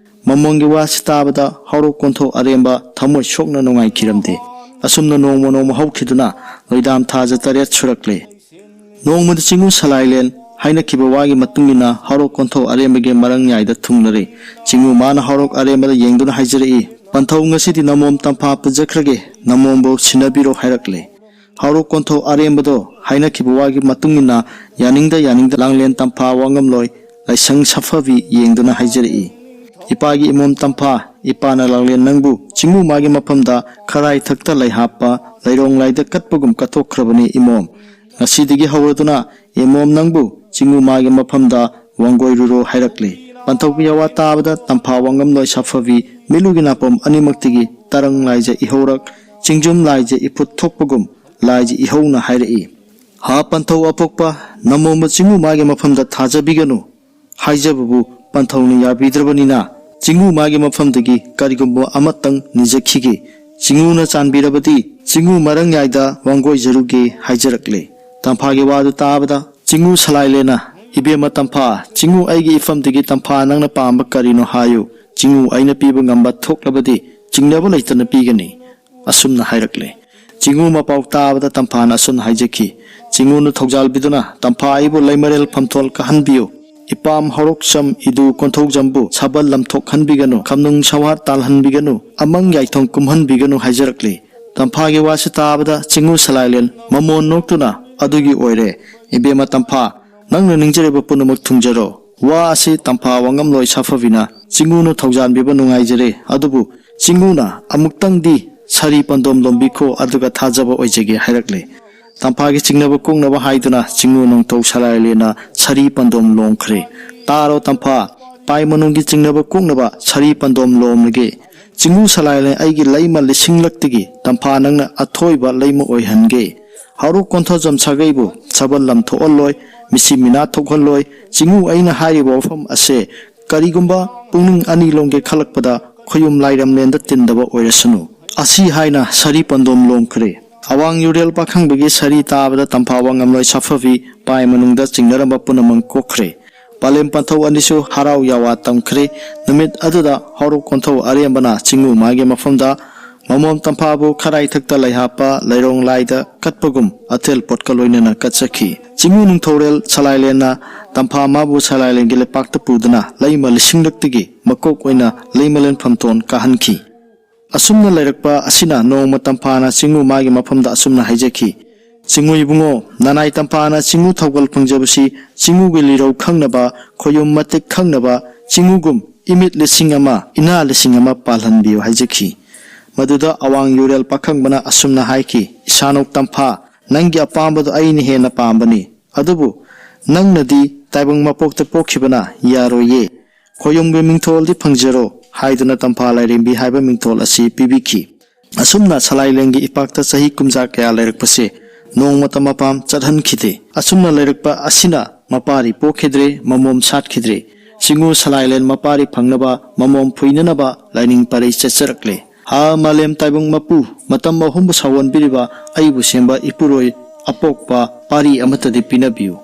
ꯃꯃꯣꯟꯒꯤ ꯋꯥꯁꯤ ꯇꯥꯕꯗ ꯍꯥꯎꯔꯣꯛ ꯀꯣꯟꯊꯧ ꯑꯔꯦꯝꯕ ꯊꯃꯣꯏ ꯁꯣꯛꯅ ꯅꯨꯡꯉꯥꯏꯈꯤꯔꯝꯗꯦ꯫ ꯑꯁꯨꯝꯅ ꯅꯣꯡꯃ ꯅꯣꯡꯃ ꯍꯧꯈꯤꯗꯨꯅ ꯂꯣꯏꯗꯥꯝ ꯊꯥꯖ ꯇꯔꯦꯠ ꯁꯨꯔꯛꯂꯦ꯫ ꯅꯣꯡꯃꯗꯤ ꯆꯤꯡꯉꯨ ꯁꯂꯥꯏꯂꯦꯟ ꯍꯥꯏꯅꯈꯤꯕ ꯋꯥꯒꯤ ꯃꯇꯨꯡ ꯏꯟꯅ ꯍꯥꯎꯔꯣꯛ ꯀꯣꯟꯊꯧ ꯑꯔꯦꯝꯕꯒꯤ ꯃꯔꯪꯌꯥꯏꯗ ꯊꯨꯡꯂꯔꯦ꯫ ꯆꯤꯡꯉꯨ ꯃꯥꯅ ꯍꯥꯎꯔꯣꯛ ꯑꯔꯦꯝꯕꯗ ꯌꯦꯡꯗꯨꯅ ꯍꯥꯏꯖꯔꯛꯏ, ꯄꯟꯊꯧ ꯉꯁꯤꯗꯤ ꯅꯃꯣꯝ ꯇꯝꯐꯥ ꯄꯨꯖꯈ꯭ꯔꯒꯦ, ꯅꯃꯣꯝꯕꯨ ꯁꯤꯟꯅꯕꯤꯔꯣ ꯍꯥꯏꯔꯛꯂꯦ꯫ ꯍꯥꯎꯔꯣꯛ ꯀꯣꯟꯊꯧ ꯑꯔꯦꯝꯕꯗꯣ ꯍꯥꯏꯅꯈꯤꯕ ꯋꯥꯒꯤ ꯃꯇꯨꯡ ꯏꯟꯅ ꯌꯥꯅꯤꯡꯗ ꯌꯥꯅꯤꯡꯗ ꯂꯥꯡꯂꯦꯟ ꯇꯝꯐꯥ ꯋꯥꯉꯝꯂꯣꯏ ꯂꯥꯏꯁꯪ ꯁꯥꯐꯕꯤ ꯌꯦꯡꯗꯨꯅ ꯍꯥꯏꯖꯔꯛꯏ, ꯏꯄꯥꯒꯤ ꯏꯃꯣꯝ ꯇꯝꯐꯥ, ꯏꯄꯥꯅ ꯂꯥꯡꯂꯦꯟ ꯅꯪꯕꯨ ꯆꯤꯡꯉꯨ ꯃꯥꯒꯤ ꯃꯐꯝꯗ ꯈꯔꯥꯏ ꯊꯛꯇ ꯂꯩꯍꯥꯞꯄ ꯂꯩꯔꯣꯡ ꯂꯥꯏꯗ ꯀꯠꯄꯒꯨꯝ ꯀꯠꯊꯣꯛꯈ꯭ꯔꯕꯅꯤ ꯏꯃꯣꯝ꯫ ꯉꯁꯤꯗꯒꯤ ꯍꯧꯔꯗꯨꯅ ꯏꯃꯣꯝ ꯅꯪꯕꯨ ꯆꯤꯡꯉꯨ ꯃꯥꯒꯤ ꯃꯐꯝꯗ ꯋꯥꯡꯒꯣꯏꯔꯨꯔꯣ ꯍꯥꯏꯔꯛꯂꯦ꯫ ꯄꯟꯊꯧꯒꯤ ꯑꯋꯥ ꯇꯥꯕꯗ ꯇꯝꯐꯥ ꯋꯥꯉꯝꯂꯣꯏ ꯁꯥꯐꯕꯤ ꯃꯤꯠꯂꯨꯒꯤ ꯅꯥꯄꯣꯝ ꯑꯅꯤꯃꯛꯇꯒꯤ ꯇꯔꯪ ꯂꯥꯏꯖ ꯏꯍꯧꯔꯛ, ꯆꯤꯡꯖꯨꯝ ꯂꯥꯏꯖ ꯏꯐꯨꯠ ꯊꯣꯛꯄꯒꯨꯝ ꯂꯥꯏꯖ ꯏꯍꯧꯅ ꯍꯥꯏꯔꯛꯏ꯫ "ꯍꯥ ꯄꯟꯊꯧ ꯑꯄꯣꯛꯄ, ꯅꯃꯣꯝꯕ ꯆꯤꯡꯉꯨ ꯃꯥꯒꯤ ꯃꯐꯝꯗ ꯊꯥꯖꯕꯤꯒꯅꯨ" ꯍꯥꯏꯖꯕꯕꯨ ꯄꯟꯊꯧꯅ ꯌꯥꯕꯤꯗ꯭ꯔꯕꯅꯤꯅ, ꯆꯤꯡꯉꯨ ꯃꯥꯒꯤ ꯃꯐꯝꯗꯒꯤ ꯀꯔꯤꯒꯨꯝꯕ ꯑꯃꯇꯪ ꯅꯤꯖꯈꯤꯒꯦ꯫ ꯆꯤꯡꯉꯨꯅ ꯆꯥꯟꯕꯤꯔꯕꯗꯤ ꯆꯤꯡꯉꯨ ꯃꯔꯪꯌꯥꯏꯗ ꯋꯥꯡꯒꯣꯏꯖꯔꯨꯒꯦ ꯍꯥꯏꯖꯔꯛꯂꯦ꯫ ꯇꯝꯐꯥꯒꯤ ꯋꯥꯗꯨ ꯇꯥꯕꯗ ꯆꯤꯡꯉꯨ ꯁꯂꯥꯏꯂꯦꯅ, "ꯏꯕꯦꯝꯃ ꯇꯝꯐꯥ, ꯆꯤꯡꯉꯨ ꯑꯩꯒꯤ ꯏꯐꯝꯗꯒꯤ ꯇꯝꯐꯥ ꯅꯪꯅ ꯄꯥꯝꯕ ꯀꯔꯤꯅꯣ ꯍꯥꯏꯌꯨ꯫ ꯆꯤꯡꯉꯨ ꯑꯩꯅ ꯄꯤꯕ ꯉꯝꯕ ꯊꯣꯛꯂꯕꯗꯤ ꯆꯤꯡꯅꯕ ꯂꯩꯇꯅ ꯄꯤꯒꯅꯤ" ꯑꯁꯨꯝꯅ ꯍꯥꯏꯔꯛꯂꯦ꯫ ꯆꯤꯡꯉꯨ ꯃꯄꯥꯎ ꯇꯥꯕꯗ ꯇꯝꯐꯥꯅ ꯑꯁꯨꯝꯅ ꯍꯥꯏꯖꯈꯤ, "ꯆꯤꯡꯉꯨꯅ ꯊꯧꯖꯥꯜꯕꯤꯗꯨꯅ ꯇꯝꯐꯥ ꯑꯩꯕꯨ ꯂꯩꯃꯔꯦꯜ ꯐꯝꯊꯣꯜ ꯀꯥꯍꯟꯕꯤꯌꯨ꯫ ꯏꯄꯥꯝ ꯍꯧꯔꯣꯛꯆꯝ ꯏꯗꯨ ꯀꯣꯟꯊꯧꯖꯝꯕꯨ ꯁꯥꯕꯜ ꯂꯝꯊꯣꯛꯍꯟꯕꯤꯒꯅꯨ, ꯈꯝꯅꯨꯡ ꯁꯧꯍꯥꯠ ꯇꯥꯜꯍꯟꯕꯤꯒꯅꯨ, ꯑꯃꯪ ꯌꯥꯏꯊꯣꯡ ꯀꯨꯝꯍꯟꯕꯤꯒꯅꯨ" ꯍꯥꯏꯖꯔꯛꯂꯤ꯫ ꯇꯝꯐꯥꯒꯤ ꯋꯥꯁꯤ ꯇꯥꯕꯗ ꯆꯤꯡꯉꯨ ꯁꯂꯥꯏꯂꯦꯟ ꯃꯃꯣꯟ ꯅꯣꯛꯇꯨꯅ, "ꯑꯗꯨꯒꯤ ꯑꯣꯏꯔꯦ, ꯏꯕꯦꯝꯃ ꯇꯝꯐꯥ, ꯅꯪꯅ ꯅꯤꯡꯖꯔꯤꯕ ꯄꯨꯝꯅꯃꯛ ꯊꯨꯡꯖꯔꯣ꯫ ꯋꯥ ꯑꯁꯤ ꯇꯝꯐꯥ ꯋꯥꯉꯝꯂꯣꯏ ꯁꯥꯐꯕꯤꯅ ꯆꯤꯡꯉꯨꯅ ꯊꯧꯖꯥꯟꯕꯤꯕ ꯅꯨꯡꯉꯥꯏꯖꯔꯦ, ꯑꯗꯨꯕꯨ ꯆꯤꯡꯉꯨꯅ ꯑꯃꯨꯛꯇꯪꯗꯤ ꯁꯥꯔꯤ ꯄꯟꯗꯣꯝ ꯂꯣꯝꯕꯤꯈꯣ, ꯑꯗꯨꯒ ꯊꯥꯖꯕ ꯑꯣꯏꯖꯒꯦ" ꯍꯥꯏꯔꯛꯂꯦ꯫ ꯇꯝꯐꯥꯒꯤ ꯆꯤꯡꯅꯕ ꯀꯣꯛꯅꯕ ꯍꯥꯏꯗꯨꯅ ꯆꯤꯡꯉꯨ ꯅꯣꯡꯊꯧ ꯁꯂꯥꯏꯂꯦꯟꯅ ꯁꯥꯔꯤ ꯄꯟꯗꯣꯝ ꯂꯣꯝꯈ꯭ꯔꯦ꯫ "ꯇꯥꯔꯣ ꯇꯝꯐꯥ, ꯄꯥꯏ ꯃꯅꯨꯡꯒꯤ ꯆꯤꯡꯅꯕ ꯀꯣꯛꯅꯕ ꯁꯥꯔꯤ ꯄꯟꯗꯣꯝ ꯂꯣꯝꯂꯒꯦ꯫ ꯆꯤꯡꯉꯨ ꯁꯂꯥꯏꯂꯦꯟ ꯑꯩꯒꯤ ꯂꯩꯃ ꯂꯤꯁꯤꯡꯂꯛꯇꯒꯤ ꯇꯝꯐꯥ ꯅꯪꯅ ꯑꯊꯣꯏꯕ ꯂꯩꯃ ꯑꯣꯏꯍꯟꯒꯦ꯫ ꯍꯧꯔꯣꯛ ꯀꯣꯟꯊꯣꯖꯝ ꯁꯥꯒꯩꯕꯨ ꯁꯥꯕꯜ ꯂꯝ ꯊꯣꯛꯍꯜꯂꯣꯏ, ꯃꯤꯁꯤ ꯃꯤꯅꯥ ꯊꯣꯛꯍꯜꯂꯣꯏ꯫ ꯆꯤꯡꯉꯨ ꯑꯩꯅ ꯍꯥꯏꯔꯤꯕ ꯋꯥꯐꯝ ꯑꯁꯦ ꯀꯔꯤꯒꯨꯝꯕ ꯄꯨꯛꯅꯤꯡ ꯑꯅꯤ ꯂꯣꯝꯒꯦ ꯈꯜꯂꯛꯄꯗ ꯈꯣꯌꯨꯝ ꯂꯥꯏꯔꯝꯂꯦꯟꯗ ꯇꯤꯟꯗꯕ ꯑꯣꯏꯔꯁꯅꯨ" ꯑꯁꯤ ꯍꯥꯏꯅ ꯁꯥꯔꯤ ꯄꯟꯗꯣꯝ ꯂꯣꯝꯈ꯭ꯔꯦ꯫ ꯑꯋꯥꯡ ꯌꯨꯔꯦꯜ ꯄꯥꯈꯪꯕꯒꯤ ꯁꯥꯔꯤ ꯇꯥꯕꯗ ꯇꯝꯐꯥ ꯋꯥꯉꯝꯂꯣꯏ ꯁꯥꯐꯕꯤ ꯄꯥꯏ ꯃꯅꯨꯡꯗ ꯆꯤꯡꯅꯔꯝꯕ ꯄꯨꯝꯅꯃꯛ ꯀꯣꯛꯈ꯭ꯔꯦ꯫ ꯄꯂꯦꯝ ꯄꯟꯊꯧ ꯑꯅꯤꯁꯨ ꯍꯔꯥꯎ ꯌꯥꯋꯥ ꯇꯝꯈ꯭ꯔꯦ꯫ ꯅꯨꯃꯤꯠ ꯑꯗꯨꯗ ꯍꯧꯔꯣꯛ ꯀꯣꯟꯊꯧ ꯑꯔꯦꯝꯕꯅ ꯆꯤꯡꯉꯨ ꯃꯥꯒꯤ ꯃꯐꯝꯗ ꯃꯃꯣꯝ ꯇꯝꯐꯥꯕꯨ ꯈꯔꯥꯏꯊꯛꯇ ꯂꯩꯍꯥꯞꯄ ꯂꯩꯔꯣꯡ ꯂꯥꯏꯗ ꯀꯠꯄꯒꯨꯝ ꯑꯊꯦꯜ ꯄꯣꯠꯀ ꯂꯣꯏꯅꯅ ꯀꯠꯆꯈꯤ꯫ ꯆꯤꯡꯉꯨ ꯅꯤꯡꯊꯧꯔꯦꯜ ꯁꯂꯥꯏꯂꯦꯟꯅ ꯇꯝꯐꯥ ꯃꯥꯕꯨ ꯁꯂꯥꯏꯂꯦꯟꯒꯤ ꯂꯩꯄꯥꯛꯇ ꯄꯨꯗꯨꯅ ꯂꯩꯃ ꯂꯤꯁꯤꯡꯂꯛꯇꯒꯤ ꯃꯀꯣꯛ ꯑꯣꯏꯅ ꯂꯩꯃꯂꯦꯟ ꯐꯝꯊꯣꯟ ꯀꯥꯍꯟꯈꯤ꯫ ꯑꯁꯨꯝꯅ ꯂꯩꯔꯛꯄ ꯑꯁꯤꯅ ꯅꯣꯡꯃ ꯇꯝꯐꯥꯅ ꯆꯤꯡꯉꯨ ꯃꯥꯒꯤ ꯃꯐꯝꯗ ꯑꯁꯨꯝꯅ ꯍꯥꯏꯖꯈꯤ, "ꯆꯤꯡꯉꯨ ꯏꯕꯨꯡꯉꯣ, ꯅꯅꯥꯏ ꯇꯝꯐꯥꯅ ꯆꯤꯡꯉꯨ ꯊꯧꯒꯜ ꯐꯪꯖꯕꯁꯤ ꯆꯤꯡꯉꯨꯒꯤ ꯂꯤꯔꯧ ꯈꯪꯅꯕ, ꯈꯣꯌꯨꯝ ꯃꯇꯤꯛ ꯈꯪꯅꯕ, ꯆꯤꯡꯉꯨꯒꯨꯝ ꯏꯃꯤꯠ ꯂꯤꯁꯤꯡ ꯑꯃ, ꯏꯅꯥ ꯂꯤꯁꯤꯡ ꯑꯃ ꯄꯥꯜꯍꯟꯕꯤꯌꯨ" ꯍꯥꯏꯖꯈꯤ꯫ ꯃꯗꯨꯗ ꯑꯋꯥꯡ ꯌꯨꯔꯦꯜ ꯄꯥꯈꯪꯕꯅ ꯑꯁꯨꯝꯅ ꯍꯥꯏꯈꯤ, "ꯏꯁꯥꯅꯧ ꯇꯝꯐꯥ, ꯅꯪꯒꯤ ꯑꯄꯥꯝꯕꯗꯨ ꯑꯩꯅ ꯍꯦꯟꯅ ꯄꯥꯝꯕꯅꯤ꯫ ꯑꯗꯨꯕꯨ ꯅꯪꯅꯗꯤ ꯇꯥꯏꯕꯪ ꯃꯄꯣꯛꯇ ꯄꯣꯛꯈꯤꯕꯅ ꯌꯥꯔꯣꯏꯌꯦ꯫ ꯈꯣꯌꯨꯝꯒꯤ ꯃꯤꯡꯊꯣꯜꯗꯤ ꯐꯪꯖꯔꯣ" ꯍꯥꯏꯗꯨꯅ ꯇꯝꯐꯥ ꯂꯥꯏꯔꯦꯝꯕꯤ ꯍꯥꯏꯕ ꯃꯤꯡꯊꯣꯜ ꯑꯁꯤ ꯄꯤꯕꯤꯈꯤ꯫ ꯑꯁꯨꯝꯅ ꯁꯂꯥꯏꯂꯦꯟꯒꯤ ꯏꯄꯥꯛꯇ ꯆꯍꯤ ꯀꯨꯝꯖꯥ ꯀꯌꯥ ꯂꯩꯔꯛꯄꯁꯦ ꯅꯣꯡꯃꯇ ꯃꯄꯥꯝ ꯆꯠꯍꯟꯈꯤꯗꯦ꯫ ꯑꯁꯨꯝꯅ ꯂꯩꯔꯛꯄ ꯑꯁꯤꯅ ꯃꯄꯥꯔꯤ ꯄꯣꯛꯈꯤꯗ꯭ꯔꯦ, ꯃꯃꯣꯝ ꯁꯥꯠꯈꯤꯗ꯭ꯔꯦ꯫ ꯆꯤꯡꯉꯨ ꯁꯂꯥꯏꯂꯦꯟ ꯃꯄꯥꯔꯤ ꯐꯪꯅꯕ ꯃꯃꯣꯝ ꯐꯨꯏꯅꯅꯕ ꯂꯥꯏꯅꯤꯡ ꯄꯔꯩ ꯆꯠꯆꯔꯛꯂꯦ꯫ ꯍꯥ ꯃꯥꯂꯦꯝ ꯇꯥꯏꯕꯪ ꯃꯄꯨ, ꯃꯇꯝ ꯑꯍꯨꯝꯕꯨ ꯁꯥꯋꯣꯟꯕꯤꯔꯤꯕ ꯑꯩꯕꯨ ꯁꯦꯝꯕ ꯏꯄꯨꯔꯣꯏ ꯑꯄꯣꯛꯄ ꯄꯥꯔꯤ ꯑꯃꯠꯇꯗꯤ ꯄꯤꯅꯕꯤꯌꯨ꯫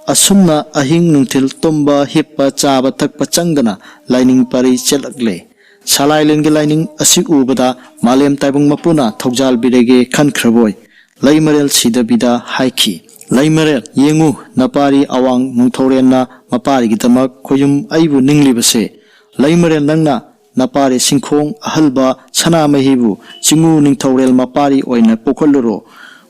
ꯑꯁꯨꯝꯅ ꯑꯍꯤꯡ ꯅꯨꯡꯊꯤꯜ ꯇꯨꯝꯕ, ꯍꯤꯞꯄ, ꯆꯥꯕ, ꯊꯛꯄ ꯆꯪꯗꯅ ꯂꯥꯏꯅꯤꯡ ꯄꯔꯩ ꯆꯠꯂꯛꯂꯦ꯫ ꯁꯂꯥꯏꯂꯦꯟꯒꯤ ꯂꯥꯏꯅꯤꯡ ꯑꯁꯤ ꯎꯕꯗ ꯃꯥꯂꯦꯝ ꯇꯥꯏꯕꯪ ꯃꯄꯨꯅ ꯊꯧꯖꯥꯜ ꯕꯤꯔꯒꯦ ꯈꯟꯈ꯭ꯔꯕꯣꯏ, ꯂꯩꯃꯔꯦꯜ ꯁꯤꯗꯕꯤꯗ ꯍꯥꯏꯈꯤ, "ꯂꯩꯃꯔꯦꯜ, ꯌꯦꯡꯉꯨ, ꯅꯄꯥꯔꯤ ꯑꯋꯥꯡ ꯅꯣꯡꯊꯧꯔꯦꯟꯅ ꯃꯄꯥꯔꯤꯒꯤꯗꯃꯛ ꯈꯣꯌꯨꯝ ꯑꯩꯕꯨ ꯅꯤꯡꯂꯤꯕꯁꯦ꯫ ꯂꯩꯃꯔꯦꯜ, ꯅꯪꯅ ꯅꯄꯥꯔꯤ ꯁꯤꯡꯈꯣꯡ ꯑꯍꯜꯕ ꯁꯅꯥꯃꯍꯤꯕꯨ ꯆꯤꯡꯉꯨ ꯅꯤꯡꯊꯧꯔꯦꯜ ꯃꯄꯥꯔꯤ ꯑꯣꯏꯅ ꯄꯨꯈꯠꯂꯨꯔꯣ꯫"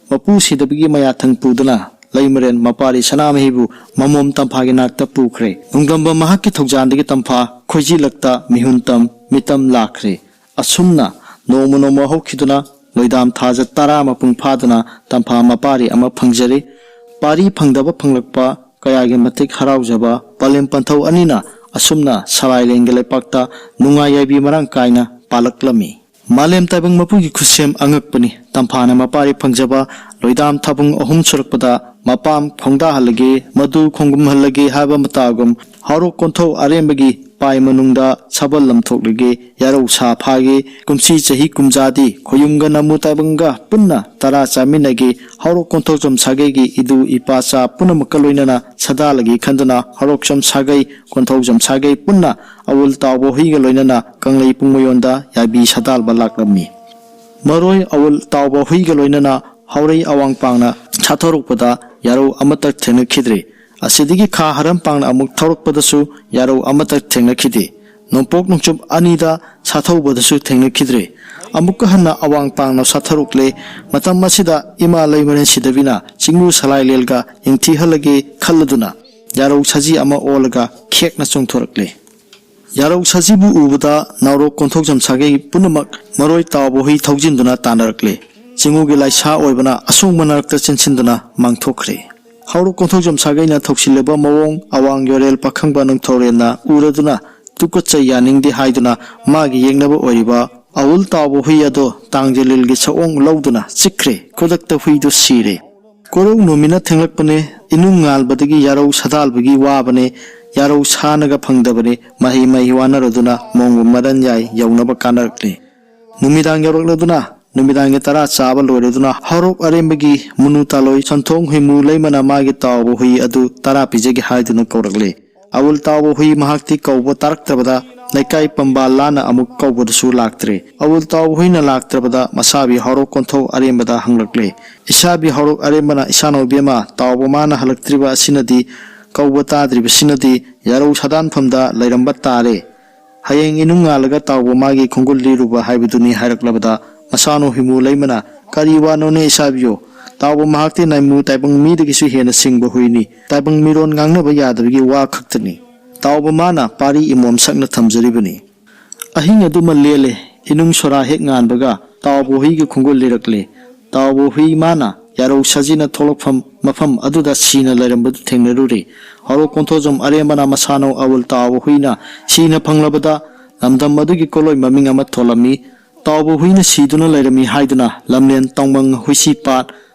ꯃꯄꯨ ꯁꯤꯗꯕꯒꯤ ꯃꯌꯥꯊꯪ ꯄꯨꯗꯨꯅ ꯂꯩꯃꯔꯦꯜ ꯃꯄꯥꯔꯤ ꯁꯅꯥꯃꯍꯤꯕꯨ ꯃꯃꯣꯝ ꯇꯝꯐꯥꯒꯤ ꯅꯥꯛꯇ ꯄꯨꯈ꯭ꯔꯦ꯫ ꯅꯣꯡꯗꯝꯕ ꯃꯍꯥꯛꯀꯤ ꯊꯧꯖꯥꯟꯗꯒꯤ ꯇꯝꯐꯥ ꯈꯣꯏꯖꯤꯜꯂꯛꯇ ꯃꯤꯍꯨꯟ ꯇꯝ ꯃꯤꯇꯝ ꯂꯥꯛꯈ꯭ꯔꯦ꯫ ꯑꯁꯨꯝꯅ ꯅꯣꯡꯃ ꯅꯣꯡꯃ ꯍꯧꯈꯤꯗꯨꯅ ꯂꯣꯏꯗꯥꯝ ꯊꯥꯖ ꯇꯔꯥ ꯃꯄꯨꯡ ꯐꯥꯗꯨꯅ ꯇꯝꯐꯥ ꯃꯄꯥꯔꯤ ꯑꯃ ꯐꯪꯖꯔꯦ꯫ ꯄꯥꯔꯤ ꯐꯪꯗꯕ ꯐꯪꯂꯛꯄ ꯀꯌꯥꯒꯤ ꯃꯇꯤꯛ ꯍꯔꯥꯎꯖꯕ ꯄꯂꯦꯝ ꯄꯟꯊꯧ ꯑꯅꯤꯅ ꯑꯁꯨꯝꯅ ꯁꯂꯥꯏꯂꯦꯟꯒꯤ ꯂꯩꯄꯥꯛꯇ ꯅꯨꯡꯉꯥꯏ ꯌꯥꯏꯕꯤ ꯃꯔꯥꯡ ꯀꯥꯏꯅ ꯄꯥꯜꯂꯛꯂꯝꯃꯤ꯫ ꯃꯥꯂꯦꯝ ꯇꯥꯏꯕꯪ ꯃꯄꯨꯒꯤ ꯈꯨꯠꯁꯦꯝ ꯑꯉꯛꯄꯅꯤ꯫ ꯇꯝꯐꯥꯅ ꯃꯄꯥꯔꯤ ꯐꯪꯖꯕ ꯂꯣꯏꯗꯥꯝ ꯊꯥꯕꯨꯡ ꯑꯍꯨꯝ ꯁꯨꯔꯛꯄꯗ ꯃꯄꯥꯝ ꯈꯣꯡꯗꯥꯍꯜꯂꯒꯦ, ꯃꯗꯨ ꯈꯣꯡꯒꯨꯝꯍꯜꯂꯒꯦ ꯍꯥꯏꯕ ꯃꯇꯥꯒꯨꯝ ꯍꯥꯎꯔꯣꯛ ꯀꯣꯟꯊꯧ ꯑꯔꯦꯝꯕꯒꯤ ꯄꯥꯏ ꯃꯅꯨꯡꯗ ꯁꯥꯕꯜ ꯂꯝꯊꯣꯛꯂꯒꯦ, ꯌꯥꯔꯧ ꯁꯥ ꯐꯥꯒꯦ, ꯀꯨꯝꯁꯤ ꯆꯍꯤ ꯀꯨꯝꯖꯥꯗꯤ ꯈꯣꯌꯨꯝꯒ ꯅꯃꯨ ꯇꯥꯏꯕꯪꯒ ꯄꯨꯟꯅ ꯇꯔꯥ ꯆꯥꯃꯤꯟꯅꯒꯦ, ꯍꯥꯎꯔꯣꯛ ꯀꯣꯟꯊꯧꯖꯝ ꯁꯥꯒꯩꯒꯤ ꯏꯗꯨ ꯏꯄꯥꯆꯥ ꯄꯨꯝꯅꯃꯛꯀ ꯂꯣꯏꯅꯅ ꯁꯥꯗꯥꯜꯂꯒꯦ ꯈꯟꯗꯨꯅ ꯍꯥꯎꯔꯣꯛꯆꯝ ꯁꯥꯒꯩ, ꯀꯣꯟꯊꯧꯖꯝ ꯁꯥꯒꯩ ꯄꯨꯟꯅ ꯑꯋꯨꯜ ꯇꯥꯎꯕ ꯍꯨꯏꯒ ꯂꯣꯏꯅꯅ ꯀꯪꯂꯩ ꯄꯨꯡꯃꯌꯣꯟꯗ ꯌꯥꯏꯕꯤ ꯁꯥꯗꯥꯜꯕ ꯂꯥꯛꯂꯝꯃꯤ꯫ ꯃꯔꯣꯏ ꯑꯋꯨꯜ ꯇꯥꯎꯕ ꯍꯨꯏꯒ ꯂꯣꯏꯅꯅ ꯍꯥꯎꯔꯩ ꯑꯋꯥꯡ ꯄꯥꯡꯅ ꯁꯥꯊꯧꯔꯛꯄꯗ ꯌꯥꯔꯧ ꯑꯃꯠꯇ ꯊꯦꯡꯅꯈꯤꯗ꯭ꯔꯦ꯫ ꯑꯁꯤꯗꯒꯤ ꯈꯥ ꯍꯔꯝ ꯄꯥꯡꯅ ꯑꯃꯨꯛ ꯊꯧꯔꯛꯄꯗꯁꯨ ꯌꯥꯔꯧ ꯑꯃꯠꯇ ꯊꯦꯡꯅꯈꯤꯗꯦ꯫ ꯅꯣꯡꯄꯣꯛ ꯅꯣꯡꯆꯨꯞ ꯑꯅꯤꯗ ꯁꯥꯊꯧꯕꯗꯁꯨ ꯊꯦꯡꯅꯈꯤꯗ꯭ꯔꯦ꯫ ꯑꯃꯨꯛꯀ ꯍꯟꯅ ꯑꯋꯥꯡ ꯄꯥꯡꯅ ꯁꯥꯊꯧꯔꯛꯂꯦ꯫ ꯃꯇꯝ ꯑꯁꯤꯗ ꯏꯃꯥ ꯂꯩꯃꯔꯦꯟ ꯁꯤꯗꯕꯤꯅ ꯆꯤꯡꯉꯨ ꯁꯂꯥꯏꯂꯦꯜꯒ ꯌꯦꯡꯊꯤꯍꯜꯂꯒꯦ ꯈꯜꯂꯗꯨꯅ ꯌꯥꯔꯧ ꯁꯖꯤ ꯑꯃ ꯑꯣꯜꯂꯒ ꯈꯦꯛꯅ ꯆꯣꯡꯊꯣꯔꯛꯂꯦ꯫ ꯌꯥꯔꯧ ꯁꯖꯤꯕꯨ ꯎꯕꯗ ꯅꯥꯎꯔꯣꯛ ꯀꯣꯟꯊꯧꯖꯝ ꯁꯥꯒꯩ ꯄꯨꯝꯅꯃꯛ ꯃꯔꯣꯏ ꯇꯥꯎꯕ ꯍꯨꯏ ꯊꯧꯖꯤꯟꯗꯨꯅ ꯇꯥꯟꯅꯔꯛꯂꯦ꯫ ꯆꯤꯡꯉꯨꯒꯤ ꯂꯥꯏꯁꯥ ꯑꯣꯏꯕꯅ ꯑꯁꯣꯡꯕ ꯅꯔꯛꯇ ꯆꯦꯟꯁꯤꯟꯗꯨꯅ ꯃꯥꯡꯊꯣꯛꯈ꯭ꯔꯦ꯫ ꯍꯥꯎꯔꯣꯛ ꯀꯣꯟꯊꯧꯖꯝ ꯁꯥꯒꯩꯅ ꯊꯧꯁꯤꯜꯂꯕ ꯃꯑꯣꯡ ꯑꯋꯥꯡ ꯌꯣꯔꯦꯜ ꯄꯥꯈꯪꯕ ꯅꯣꯡꯊꯧꯔꯦꯜꯅ ꯎꯔꯗꯨꯅ ꯇꯨꯀꯠꯆꯩ ꯌꯥꯅꯤꯡꯗꯦ ꯍꯥꯏꯗꯨꯅ ꯃꯥꯒꯤ ꯌꯦꯛꯅꯕ ꯑꯣꯏꯔꯤꯕ ꯑꯋꯨꯜ ꯇꯥꯎꯕ ꯍꯨꯏ ꯑꯗꯣ ꯇꯥꯡꯖꯂꯤꯜꯒꯤ ꯁꯑꯣꯡ ꯂꯧꯗꯨꯅ ꯆꯤꯛꯈ꯭ꯔꯦ꯫ ꯈꯨꯗꯛꯇ ꯍꯨꯏꯗꯨ ꯁꯤꯔꯦ꯫ ꯀꯣꯔꯧ ꯅꯨꯃꯤꯠꯅ ꯊꯦꯡꯂꯛꯄꯅꯦ, ꯏꯅꯨꯡ ꯉꯥꯜꯕꯗꯒꯤ ꯌꯥꯔꯧ ꯁꯥꯗꯥꯜꯕꯒꯤ ꯋꯥꯕꯅꯦ, ꯌꯥꯔꯧ ꯁꯥꯅꯒ ꯐꯪꯗꯕꯅꯦ, ꯃꯍꯩ ꯃꯍꯩ ꯋꯥꯅꯔꯗꯨꯅ ꯃꯣꯡꯒꯨꯝ ꯃꯔꯟ ꯌꯥꯏ ꯌꯧꯅꯕ ꯀꯥꯟꯅꯔꯛꯂꯤ꯫ ꯅꯨꯃꯤꯗꯥꯡ ꯌꯧꯔꯛꯂꯗꯨꯅ, ꯅꯨꯃꯤꯗꯥꯡꯒꯤ ꯇꯔꯥ ꯆꯥꯕ ꯂꯣꯏꯔꯗꯨꯅ, ꯍꯧꯔꯣꯛ ꯑꯔꯦꯝꯕꯒꯤ ꯃꯨꯅꯨ ꯇꯥꯂꯣꯏ ꯁꯟꯊꯣꯡ ꯍꯨꯏꯃꯨ ꯂꯩꯃꯅ ꯃꯥꯒꯤ ꯇꯥꯎꯕ ꯍꯨꯏ ꯑꯗꯨ ꯇꯔꯥ ꯄꯤꯖꯒꯦ ꯍꯥꯏꯗꯨꯅ ꯀꯧꯔꯛꯂꯤ꯫ ꯑꯋꯨꯜ ꯇꯥꯎꯕ ꯍꯨꯏ ꯃꯍꯥꯛꯇꯤ ꯀꯧꯕ ꯇꯥꯔꯛꯇ꯭ꯔꯕꯗ, ꯂꯩꯀꯥꯏ ꯄꯝꯕꯥꯜ ꯂꯥꯟꯅ ꯑꯃꯨꯛ ꯀꯧꯕꯗꯁꯨ ꯂꯥꯛꯇ꯭ꯔꯦ꯫ ꯑꯋꯨꯜ ꯇꯥꯎꯕ ꯍꯨꯏꯅ ꯂꯥꯛꯇ꯭ꯔꯕꯗ, ꯃꯁꯥꯕꯤ ꯍꯧꯔꯣꯛ ꯀꯣꯟꯊꯧ ꯑꯔꯦꯝꯕꯗ ꯍꯪꯂꯛꯂꯦ, "ꯏꯁꯥꯕꯤ ꯍꯧꯔꯣꯛ ꯑꯔꯦꯝꯕꯅ ꯏꯁꯥꯅꯧ ꯏꯕꯦꯝꯃ ꯇꯥꯎꯕ ꯃꯥꯅ ꯍꯜꯂꯛꯇ꯭ꯔꯤꯕ ꯑꯁꯤꯅꯗꯤ, ꯀꯧꯕ ꯇꯥꯗ꯭ꯔꯤꯕꯁꯤꯅꯗꯤ ꯌꯥꯔꯧ ꯁꯥꯗꯥꯟꯐꯝꯗ ꯂꯩꯔꯝꯕ ꯇꯥꯔꯦ꯫ ꯍꯌꯦꯡ ꯏꯅꯨꯡ ꯉꯥꯜꯂꯒ ꯇꯥꯎꯕ ꯃꯥꯒꯤ ꯈꯣꯡꯒꯨꯜ ꯂꯤꯔꯨꯕ ꯍꯥꯏꯕꯗꯨꯅꯤ" ꯍꯥꯏꯔꯛꯂꯕꯗ, ꯃꯁꯥꯅꯧ ꯍꯨꯏꯃꯨ ꯂꯩꯃꯅ, "ꯀꯔꯤ ꯋꯥꯅꯣꯅꯦ ꯏꯁꯥꯕꯤꯌꯣ? ꯇꯥꯎꯕ ꯃꯍꯥꯛꯇꯤ ꯅꯥꯏꯃꯨ ꯇꯥꯏꯕꯪ ꯃꯤꯗꯒꯤꯁꯨ ꯍꯦꯟꯅ ꯁꯤꯡꯕ ꯍꯨꯏꯅꯤ꯫ ꯇꯥꯏꯕꯪ ꯃꯤꯔꯣꯟ ꯉꯥꯡꯅꯕ ꯌꯥꯗꯕꯒꯤ ꯋꯥ ꯈꯛꯇꯅꯤ꯫ ꯇꯥꯎꯕ ꯃꯥꯅ ꯄꯥꯔꯤ ꯏꯃꯣꯝ ꯁꯛꯅ ꯊꯝꯖꯔꯤꯕꯅꯤ"꯫ ꯑꯍꯤꯡ ꯑꯗꯨꯃ ꯂꯦꯜꯂꯦ꯫ ꯏꯅꯨꯡ ꯁꯣꯔꯥ ꯍꯦꯛ ꯉꯥꯟꯕꯒ ꯇꯥꯎꯕ ꯍꯨꯏꯒꯤ ꯈꯣꯡꯒꯨꯜ ꯂꯤꯔꯛꯂꯦ꯫ ꯇꯥꯎꯕ ꯍꯨꯏ ꯃꯥꯅ ꯌꯥꯔꯧ ꯁꯥꯖꯤꯅ ꯊꯣꯛꯂꯛꯐꯝ ꯃꯐꯝ ꯑꯗꯨꯗ ꯁꯤꯅ ꯂꯩꯔꯝꯕꯗꯨ ꯊꯦꯡꯅꯔꯨꯔꯦ꯫ ꯍꯧꯔꯣꯛ ꯀꯣꯟꯊꯣꯖꯝ ꯑꯔꯦꯝꯕꯅ ꯃꯁꯥꯅꯧ ꯑꯋꯨꯜ ꯇꯥꯎꯕ ꯍꯨꯏꯅ ꯁꯤꯅ ꯐꯪꯂꯕꯗ, ꯂꯝꯗꯝ ꯑꯗꯨꯒꯤ ꯀꯣꯂꯣꯏ ꯃꯃꯤꯡ ꯑꯃ ꯊꯣꯜꯂꯝꯃꯤ꯫ ꯇꯥꯎꯕ ꯍꯨꯏꯅ ꯁꯤꯗꯨꯅ ꯂꯩꯔꯝꯃꯤ ꯍꯥꯏꯗꯨꯅ ꯂꯝꯂꯦꯟ ꯇꯥꯎꯃꯪ ꯍꯨꯏꯁꯤ ꯄꯥꯠ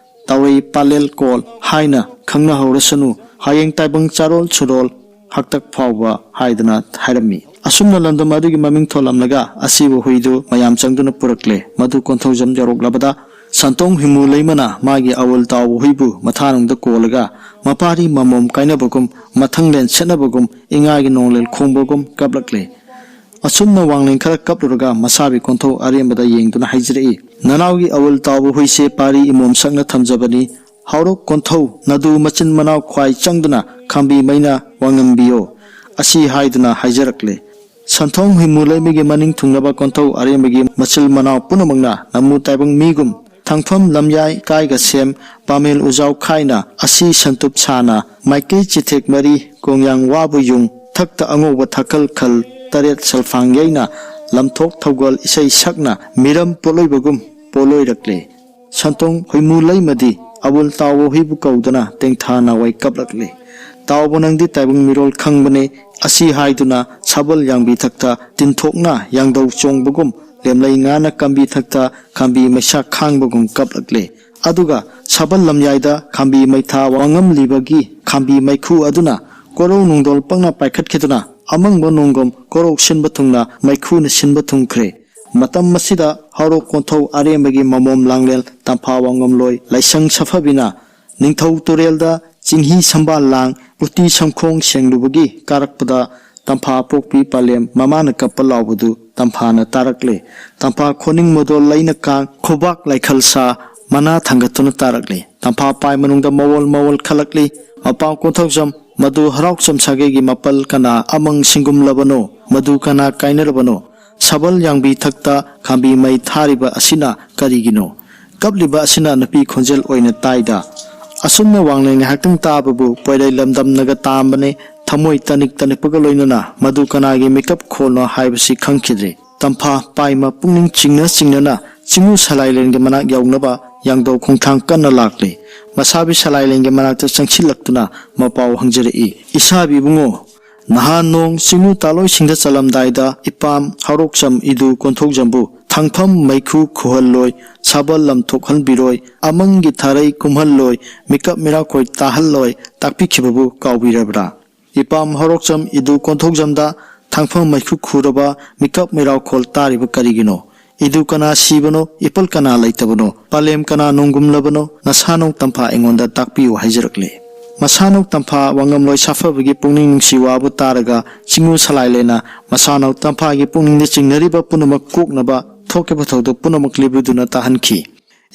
ꯇꯥꯎꯔꯩ ꯄꯥꯂꯦꯜ ꯀꯣꯜ ꯍꯥꯏꯅ ꯈꯪꯅꯍꯧꯔꯁꯅꯨ, ꯍꯌꯦꯡ ꯇꯥꯏꯕꯪ ꯆꯥꯔꯣꯜ ꯁꯨꯔꯣꯜ ꯍꯥꯛꯇꯛ ꯐꯥꯎꯕ ꯍꯥꯏꯗꯨꯅ ꯍꯥꯏꯔꯝꯃꯤ꯫ ꯑꯁꯨꯝꯅ ꯂꯝꯗꯝ ꯑꯗꯨꯒꯤ ꯃꯃꯤꯡ ꯊꯣꯜꯂꯝꯂꯒ ꯑꯁꯤꯕ ꯍꯨꯏꯗꯨ ꯃꯌꯥꯝ ꯆꯪꯗꯨꯅ ꯄꯨꯔꯛꯂꯦ꯫ ꯃꯗꯨ ꯀꯣꯟꯊꯧꯖꯝ ꯌꯧꯔꯛꯂꯕꯗ ꯁꯟꯇꯣꯡ ꯍꯨꯏꯃꯨ ꯂꯩꯃꯅ ꯃꯥꯒꯤ ꯑꯋꯜ ꯇꯥꯎꯕ ꯍꯨꯏꯕꯨ ꯃꯊꯥꯅꯨꯡꯗ ꯀꯣꯜꯂꯒ ꯃꯄꯥꯔꯤ ꯃꯃꯣꯝ ꯀꯥꯏꯅꯕꯒꯨꯝ, ꯃꯊꯪꯂꯦꯟ ꯁꯦꯠꯅꯕꯒꯨꯝ, ꯏꯉꯥꯒꯤ ꯅꯣꯡꯂꯦꯟ ꯈꯣꯡꯕꯒꯨꯝ ꯀꯞꯂꯛꯂꯦ꯫ ꯑꯁꯨꯝꯅ ꯋꯥꯡꯂꯦꯟ ꯈꯔ ꯀꯞꯂꯨꯔꯒ ꯃꯁꯥꯕꯤ ꯀꯣꯟꯊꯧ ꯑꯔꯦꯝꯕꯗ ꯌꯦꯡꯗꯨꯅ ꯍꯥꯏꯖꯔꯛꯏ, "ꯅꯅꯥꯎꯒꯤ ꯑꯋꯜ ꯇꯥꯎꯕ ꯍꯨꯏꯁꯦ ꯄꯥꯔꯤ ꯏꯃꯣꯝ ꯁꯛꯅ ꯊꯝꯖꯕꯅꯤ꯫ ꯍꯧꯔꯣꯛ ꯀꯣꯟꯊꯧ ꯅꯗꯨ ꯃꯆꯤꯟ ꯃꯅꯥꯎ ꯈ꯭ꯋꯥꯏ ꯆꯪꯗꯨꯅ ꯈꯥꯝꯕꯤ ꯃꯩꯅ ꯋꯥꯉꯝꯕꯤꯌꯣ"꯫ ꯑꯁꯤ ꯍꯥꯏꯗꯨꯅ ꯍꯥꯏꯖꯔꯛꯂꯦ꯫ ꯁꯟꯊꯣꯡ ꯍꯨꯏꯃꯨ ꯂꯩꯃꯒꯤ ꯃꯅꯤꯡ ꯊꯨꯡꯂꯕ ꯀꯣꯟꯊꯧ ꯑꯔꯦꯝꯕꯒꯤ ꯃꯆꯤꯜ ꯃꯅꯥꯎ ꯄꯨꯝꯅꯃꯛꯅ ꯅꯝꯃꯨ ꯇꯥꯏꯕꯪ ꯃꯤꯒꯨꯝ ꯊꯪꯐꯝ ꯂꯝꯌꯥꯏ ꯀꯥꯏꯒ ꯁꯦꯝ ꯄꯥꯃꯦꯜ ꯎꯖꯥꯎ ꯈꯥꯏꯅ ꯑꯁꯤ ꯁꯟꯇꯨꯞ ꯁꯥꯅ ꯃꯥꯏꯀꯩ ꯆꯤꯊꯦꯛ ꯃꯔꯤ ꯀꯣꯡꯌꯥꯡ ꯋꯥꯕꯨ ꯌꯨꯡ ꯊꯛꯇ ꯑꯉꯧꯕ ꯊꯥꯀꯜ ꯈꯜ ꯇꯔꯦꯠ ꯁꯜꯐꯥꯡ ꯌꯩꯅ ꯂꯝꯊꯣꯛ ꯊꯧꯒꯜ ꯏꯁꯩ ꯁꯛꯅ ꯃꯤꯔꯝ ꯄꯣꯠꯂꯣꯏꯕꯒꯨꯝ ꯄꯣꯠꯂꯣꯏꯔꯛꯂꯦ꯫ ꯁꯟꯇꯣꯡ ꯍꯨꯏꯃꯨ ꯂꯩꯃꯗꯤ ꯑꯕꯨꯜ ꯇꯥꯎꯕ ꯍꯨꯏꯕꯨ ꯀꯧꯗꯨꯅ ꯇꯦꯡꯊꯥ ꯅꯥꯋꯥꯏ ꯀꯞꯂꯛꯂꯦ꯫ "ꯇꯥꯎꯕ ꯅꯪꯗꯤ ꯇꯥꯏꯕꯪ ꯃꯤꯔꯣꯜ ꯈꯪꯕꯅꯦ"꯫ ꯑꯁꯤ ꯍꯥꯏꯗꯨꯅ ꯁꯥꯕꯜ ꯌꯥꯡꯕꯤ ꯊꯛꯇ ꯇꯤꯟꯊꯣꯛꯅ ꯌꯥꯡꯗꯧ ꯆꯣꯡꯕꯒꯨꯝ ꯂꯦꯝꯂꯩ ꯉꯥꯅ ꯀꯝꯕꯤ ꯊꯛꯇ ꯈꯥꯝꯕꯤ ꯃꯩꯁꯥ ꯈꯥꯡꯕꯒꯨꯝ ꯀꯞꯂꯛꯂꯦ꯫ ꯑꯗꯨꯒ ꯁꯥꯕꯜ ꯂꯝꯌꯥꯏꯗ ꯈꯥꯝꯕꯤ ꯃꯩꯊꯥ ꯋꯥꯉꯝꯂꯤꯕꯒꯤ ꯈꯥꯝꯕꯤ ꯃꯩꯈꯨ ꯑꯗꯨꯅ ꯀꯣꯔꯧ ꯅꯨꯡꯗꯣꯜ ꯄꯪꯅ ꯄꯥꯏꯈꯠꯈꯤꯗꯨꯅ ꯑꯃꯪꯕ ꯅꯣꯡꯒꯨꯝ ꯀꯣꯔꯧ ꯁꯤꯟꯕ ꯊꯨꯡꯅ ꯃꯩꯈꯨꯅ ꯁꯤꯟꯕ ꯊꯨꯡꯈ꯭ꯔꯦ꯫ ꯃꯇꯝ ꯑꯁꯤꯗ ꯍꯧꯔꯣꯛ ꯀꯣꯟꯊꯧ ꯑꯔꯦꯝꯕꯒꯤ ꯃꯃꯣꯝ ꯂꯥꯡꯂꯦꯜ ꯇꯝꯐꯥ ꯋꯥꯉꯝꯂꯣꯏ ꯂꯥꯏꯁꯪ ꯁꯥꯐꯕꯤꯅ ꯅꯤꯡꯊꯧ ꯇꯨꯔꯦꯜꯗ ꯆꯤꯡꯍꯤ ꯁꯝꯕꯥꯜ ꯂꯥꯡ ꯎꯇꯤ ꯁꯝꯈꯣꯡ ꯁꯦꯡꯂꯨꯕꯒꯤ ꯀꯥꯔꯛꯄꯗ ꯇꯝꯐꯥ ꯄꯣꯛꯄꯤ ꯄꯥꯂꯦꯝ ꯃꯃꯥꯅ ꯀꯞꯄ ꯂꯥꯎꯕꯗꯨ ꯇꯝꯐꯥꯅ ꯇꯥꯔꯛꯂꯦ꯫ ꯇꯝꯐꯥ ꯈꯣꯅꯤꯡ ꯃꯗꯣꯜ ꯂꯩꯅ ꯀꯥꯡ ꯈꯨꯕꯥꯛ ꯂꯥꯏꯈꯜ ꯁꯥ ꯃꯅꯥ ꯊꯥꯡꯒꯠꯇꯨꯅ ꯇꯥꯔꯛꯂꯦ꯫ ꯇꯝꯐꯥ ꯄꯥꯏ ꯃꯅꯨꯡꯗ ꯃꯋꯣꯜ ꯃꯋꯣꯜ ꯈꯜꯂꯛꯂꯤ꯫ ꯃꯄꯥꯝ ꯀꯣꯟꯊꯧꯖꯝ, ꯃꯗꯨ ꯍꯔꯥꯎꯆꯝ ꯁꯥꯒꯩꯒꯤ ꯃꯄꯜ ꯀꯅꯥ ꯑꯃꯪ ꯁꯤꯡꯒꯨꯝꯂꯕꯅꯣ? ꯃꯗꯨ ꯀꯅꯥ ꯀꯥꯏꯅꯔꯕꯅꯣ? ꯁꯥꯕꯜ ꯌꯥꯡꯕꯤ ꯊꯛꯇ ꯈꯥꯝꯕꯤ ꯃꯩ ꯊꯥꯔꯤꯕ ꯑꯁꯤꯅ ꯀꯔꯤꯒꯤꯅꯣ? ꯀꯞꯂꯤꯕ ꯑꯁꯤꯅ ꯅꯨꯄꯤ ꯈꯣꯟꯖꯦꯜ ꯑꯣꯏꯅ ꯇꯥꯏꯗ꯫ ꯑꯁꯨꯝꯅ ꯋꯥꯡꯂꯦꯟ ꯉꯥꯏꯍꯥꯛꯇꯪ ꯇꯥꯕꯕꯨ ꯄꯣꯏꯔꯩ ꯂꯝꯗꯝꯅꯒ ꯇꯥꯝꯕꯅꯦ꯫ ꯊꯃꯣꯏ ꯇꯅꯤꯛ ꯇꯅꯤꯛꯄꯒ ꯂꯣꯏꯅꯅ ꯃꯗꯨ ꯀꯅꯥꯒꯤ ꯃꯤꯀꯞ ꯈꯣꯜꯅꯣ ꯍꯥꯏꯕꯁꯤ ꯈꯪꯈꯤꯗ꯭ꯔꯦ꯫ ꯇꯝꯐꯥ ꯄꯥꯏꯃ ꯄꯨꯛꯅꯤꯡ ꯆꯤꯡꯅ ꯆꯤꯡꯅꯅ ꯆꯤꯡꯉꯨ ꯁꯂꯥꯏꯂꯦꯟꯒꯤ ꯃꯅꯥꯛ ꯌꯧꯅꯕ ꯌꯥꯡꯗꯧ ꯈꯣꯡꯊꯥꯡ ꯀꯟꯅ ꯂꯥꯛꯂꯤ꯫ ꯃꯁꯥꯕꯤ ꯁꯂꯥꯏꯂꯦꯟꯒꯤ ꯃꯅꯥꯛꯇ ꯆꯪꯁꯤꯜꯂꯛꯇꯨꯅ ꯃꯄꯥꯎ ꯍꯪꯖꯔꯛꯏ, "ꯏꯁꯥꯕꯤ ꯏꯕꯨꯡꯉꯣ, ꯅꯍꯥꯟ ꯅꯣꯡ ꯆꯤꯡꯉꯨ ꯇꯥꯂꯣꯏꯁꯤꯡꯗ ꯆꯠꯂꯝꯗꯥꯏꯗ ꯏꯄꯥꯝ ꯍꯧꯔꯣꯛꯆꯝ ꯏꯗꯨ ꯀꯣꯟꯊꯧꯖꯝꯕꯨ ꯊꯥꯡꯐꯝ ꯃꯩꯈꯨ ꯈꯨꯍꯜꯂꯣꯏ, ꯁꯥꯕꯜ ꯂꯝꯊꯣꯛꯍꯟꯕꯤꯔꯣꯏ, ꯑꯃꯪꯒꯤ ꯊꯥꯔꯩ ꯀꯨꯝꯍꯜꯂꯣꯏ, ꯃꯤꯀꯞ ꯃꯤꯔꯥꯈꯣꯏ ꯇꯥꯍꯜꯂꯣꯏ ꯇꯥꯛꯄꯤꯈꯤꯕꯕꯨ ꯀꯥꯎꯕꯤꯔꯕ꯭ꯔꯥ? ꯏꯄꯥꯝ ꯍꯧꯔꯣꯛꯆꯝ ꯏꯗꯨ ꯀꯣꯟꯊꯧꯖꯝꯗ ꯊꯥꯡꯐꯝ ꯃꯩꯈꯨ ꯈꯨꯔꯕ ꯃꯤꯀꯞ ꯃꯤꯔꯥꯎꯈꯣꯜ ꯇꯥꯔꯤꯕ ꯀꯔꯤꯒꯤꯅꯣ? ꯏꯗꯨ ꯀꯅꯥ ꯁꯤꯕꯅꯣ? ꯏꯄꯜ ꯀꯅꯥ ꯂꯩꯇꯕꯅꯣ? ꯄꯥꯂꯦꯝ ꯀꯅꯥ ꯅꯣꯡꯒꯨꯝꯂꯕꯅꯣ? ꯅꯁꯥꯅꯧ ꯇꯝꯐꯥ ꯑꯩꯉꯣꯟꯗ ꯇꯥꯛꯄꯤꯌꯨ" ꯍꯥꯏꯖꯔꯛꯂꯦ꯫ ꯃꯁꯥꯅꯧ ꯇꯝꯐꯥ ꯋꯥꯉꯝꯂꯣꯏ ꯁꯥꯐꯕꯒꯤ ꯄꯨꯛꯅꯤꯡ ꯅꯨꯡꯁꯤ ꯋꯥꯕꯨ ꯇꯥꯔꯒ ꯆꯤꯡꯉꯨ ꯁꯂꯥꯏꯂꯦꯟꯅ ꯃꯁꯥꯅꯧ ꯇꯝꯐꯥꯒꯤ ꯄꯨꯛꯅꯤꯡꯗ ꯆꯤꯡꯅꯔꯤꯕ ꯄꯨꯝꯅꯃꯛ ꯀꯣꯛꯅꯕ ꯊꯣꯛꯈꯤꯕ ꯊꯧꯗꯣꯛ ꯄꯨꯝꯅꯃꯛ ꯂꯦꯞꯄꯤꯗꯨꯅ ꯇꯥꯍꯟꯈꯤ꯫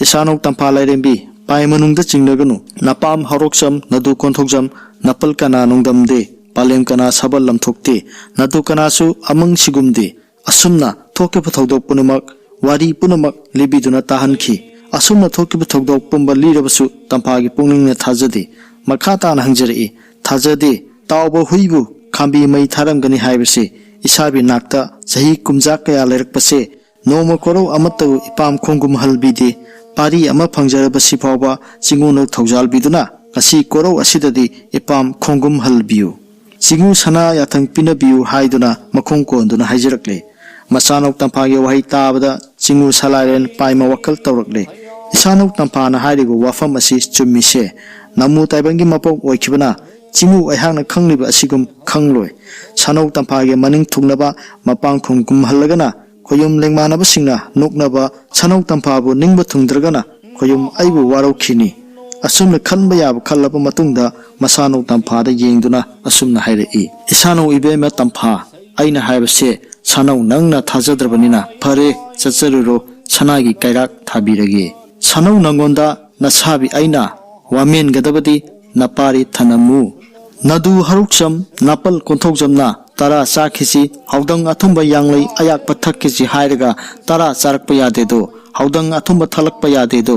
"ꯏꯁꯥꯅꯧ ꯇꯝꯐꯥ ꯂꯥꯏꯔꯦꯝꯕꯤ, ꯄꯥꯏ ꯃꯅꯨꯡꯗ ꯆꯤꯡꯅꯒꯅꯨ꯫ ꯅꯄꯥꯝ ꯍꯧꯔꯣꯛꯆꯝ, ꯅꯗꯨ ꯀꯣꯟꯊꯧꯖꯝ, ꯅꯄꯜ ꯀꯅꯥ ꯅꯣꯡꯗꯝꯗꯦ, ꯄꯥꯂꯦꯝ ꯀꯅꯥ ꯁꯥꯕꯜ ꯂꯝꯊꯣꯛꯇꯦ, ꯅꯗꯨ ꯀꯅꯥꯁꯨ ꯑꯃꯪ ꯁꯤꯒꯨꯝꯗꯦ"꯫ ꯑꯁꯨꯝꯅ ꯊꯣꯛꯈꯤꯕ ꯊꯧꯗꯣꯛ ꯄꯨꯝꯅꯃꯛ, ꯋꯥꯔꯤ ꯄꯨꯝꯅꯃꯛ ꯂꯤꯕꯤꯗꯨꯅ ꯇꯥꯍꯟꯈꯤ꯫ ꯑꯁꯨꯝꯅ ꯊꯣꯛꯈꯤꯕ ꯊꯧꯗꯣꯛ ꯄꯨꯝꯕ ꯂꯤꯔꯕꯁꯨ ꯇꯝꯐꯥꯒꯤ ꯄꯨꯛꯅꯤꯡꯅ ꯊꯥꯖꯗꯦ꯫ ꯃꯈꯥ ꯇꯥꯅ ꯍꯪꯖꯔꯛꯏ, "ꯊꯥꯖꯗꯦ, ꯇꯥꯎꯕ ꯍꯨꯏꯕꯨ ꯈꯥꯝꯕꯤ ꯃꯩ ꯊꯥꯔꯝꯒꯅꯤ ꯍꯥꯏꯕꯁꯤ ꯏꯁꯥꯕꯤ ꯅꯥꯛꯇ ꯆꯍꯤ ꯀꯨꯝꯖꯥ ꯀꯌꯥ ꯂꯩꯔꯛꯄꯁꯦ ꯅꯣꯡꯃ ꯀꯣꯔꯧ ꯑꯃꯠꯇꯕꯨ ꯏꯄꯥꯝ ꯈꯣꯡꯒꯨꯝ ꯍꯜꯕꯤꯗꯦ꯫ ꯄꯥꯔꯤ ꯑꯃ ꯐꯪꯖꯔꯕꯁꯤ ꯐꯥꯎꯕ ꯆꯤꯡꯉꯨꯅ ꯊꯧꯖꯥꯜꯕꯤꯗꯨꯅ ꯉꯁꯤ ꯀꯣꯔꯧ ꯑꯁꯤꯗꯗꯤ ꯏꯄꯥꯝ ꯈꯣꯡꯒꯨꯝ ꯍꯜꯕꯤꯌꯨ, ꯆꯤꯡꯉꯨ ꯁꯅꯥ ꯌꯥꯊꯪ ꯄꯤꯅꯕꯤꯌꯨ" ꯍꯥꯏꯗꯨꯅ ꯃꯈꯣꯡ ꯀꯣꯟꯗꯨꯅ ꯍꯥꯏꯖꯔꯛꯂꯦ꯫ ꯃꯆꯥꯅꯧ ꯇꯝꯐꯥꯒꯤ ꯋꯥꯍꯩ ꯇꯥꯕꯗ ꯆꯤꯡꯉꯨ ꯁꯂꯥꯏꯔꯦꯟ ꯄꯥꯏꯃ ꯋꯥꯈꯜ ꯇꯧꯔꯛꯂꯦ꯫ ꯏꯁꯥꯅꯧ ꯇꯝꯐꯥꯅ ꯍꯥꯏꯔꯤꯕ ꯋꯥꯐꯝ ꯑꯁꯤ ꯆꯨꯝꯃꯤꯁꯦ꯫ ꯅꯃꯨ ꯇꯥꯏꯕꯪꯒꯤ ꯃꯄꯣꯛ ꯑꯣꯏꯈꯤꯕꯅ ꯆꯤꯡꯉꯨ ꯑꯩꯍꯥꯛꯅ ꯈꯪꯂꯤꯕ ꯑꯁꯤꯒꯨꯝ ꯈꯪꯂꯣꯏ꯫ ꯁꯥꯅꯧ ꯇꯝꯐꯥꯒꯤ ꯃꯅꯤꯡ ꯊꯨꯡꯅꯕ ꯃꯄꯥꯡ ꯈꯨꯝꯒꯨꯝꯍꯜꯂꯒꯅ ꯈꯣꯌꯨꯝ ꯂꯦꯡꯃꯥꯟꯅꯕꯁꯤꯡꯅ ꯅꯣꯛꯅꯕ ꯁꯥꯅꯧ ꯇꯝꯐꯥꯕꯨ ꯅꯤꯡꯕ ꯊꯨꯡꯗ꯭ꯔꯒꯅ ꯈꯣꯌꯨꯝ ꯑꯩꯕꯨ ꯋꯥꯔꯧꯈꯤꯅꯤ꯫ ꯑꯁꯨꯝꯅ ꯈꯟꯕ ꯌꯥꯕ ꯈꯜꯂꯕ ꯃꯇꯨꯡꯗ ꯃꯁꯥꯅꯧ ꯇꯝꯐꯥꯗ ꯌꯦꯡꯗꯨꯅ ꯑꯁꯨꯝꯅ ꯍꯥꯏꯔꯛꯏ, "ꯏꯁꯥꯅꯧ ꯏꯕꯦꯝꯃ ꯇꯝꯐꯥ, ꯑꯩꯅ ꯍꯥꯏꯕꯁꯦ ꯁꯥꯅꯧ ꯅꯪꯅ ꯊꯥꯖꯗ꯭ꯔꯕꯅꯤꯅ ꯐꯔꯦ, ꯆꯠꯆꯔꯨꯔꯣ, ꯁꯅꯥꯒꯤ ꯀꯩꯔꯥꯛ ꯊꯥꯕꯤꯔꯒꯦ꯫ ꯁꯥꯅꯧ ꯅꯪꯉꯣꯟꯗ ꯅꯁꯥꯕꯤ ꯑꯩꯅ ꯋꯥꯃꯦꯟꯒꯗꯕꯗꯤ ꯅꯄꯥꯔꯤ ꯊꯅꯝꯃꯨ꯫ ꯅꯗꯨ ꯍꯔꯨꯛꯆꯝ ꯅꯥꯄꯜ ꯀꯣꯟꯊꯧꯖꯝꯅ ꯇꯔꯥ ꯆꯥꯈꯤꯁꯤ, ꯍꯥꯎꯗꯪ ꯑꯊꯨꯝꯕ ꯌꯥꯡꯂꯩ ꯑꯌꯥꯛꯄ ꯊꯛꯈꯤꯁꯤ ꯍꯥꯏꯔꯒ ꯇꯔꯥ ꯆꯥꯔꯛꯄ ꯌꯥꯗꯦꯗꯣ, ꯍꯥꯎꯗꯪ ꯑꯊꯨꯝꯕ ꯊꯛꯂꯛꯄ ꯌꯥꯗꯦꯗꯣ꯫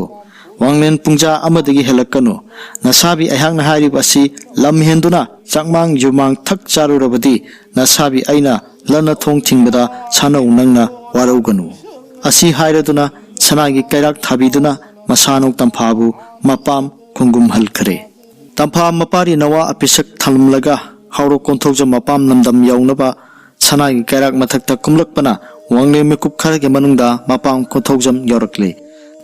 ꯋꯥꯡꯂꯦꯟ ꯄꯨꯡꯖꯥ ꯑꯃꯗꯒꯤ ꯍꯦꯜꯂꯛꯀꯅꯨ꯫ ꯅꯁꯥꯕꯤ ꯑꯩꯍꯥꯛꯅ ꯍꯥꯏꯔꯤꯕ ꯑꯁꯤ ꯂꯝ ꯍꯦꯟꯗꯨꯅ ꯆꯥꯛꯃꯥꯡ ꯌꯨꯃꯥꯡ ꯊꯛ ꯆꯥꯔꯨꯔꯕꯗꯤ ꯅꯁꯥꯕꯤ ꯑꯩꯅ ꯂꯟꯅ ꯊꯣꯡ ꯊꯤꯡꯕꯗ ꯁꯥꯅꯧ ꯅꯪꯅ ꯋꯥꯔꯧꯒꯅꯨ"꯫ ꯑꯁꯤ ꯍꯥꯏꯔꯗꯨꯅ ꯁꯅꯥꯒꯤ ꯀꯩꯔꯥꯛ ꯊꯥꯕꯤꯗꯨꯅ ꯃꯁꯥꯅꯧ ꯇꯝꯐꯥꯕꯨ ꯃꯄꯥꯝ ꯈꯨꯡꯒꯨꯝꯍꯜꯈ꯭ꯔꯦ꯫ ꯇꯝꯐꯥ ꯃꯄꯥꯔꯤ ꯅꯋꯥ ꯑꯄꯤꯁꯛ ꯊꯝꯂꯝꯂꯒ ꯍꯥꯎꯔꯣꯛ ꯀꯣꯟꯊꯧꯖꯝ ꯃꯄꯥꯝ ꯂꯝꯗꯝ ꯌꯧꯅꯕ ꯁꯅꯥꯒꯤ ꯀꯩꯔꯥꯛ ꯃꯊꯛꯇ ꯀꯨꯝꯂꯛꯄꯅ ꯋꯥꯡꯂꯦꯟ ꯃꯤꯀꯨꯞ ꯈꯔꯒꯤ ꯃꯅꯨꯡꯗ ꯃꯄꯥꯝ ꯀꯣꯟꯊꯧꯖꯝ ꯌꯧꯔꯛꯂꯦ꯫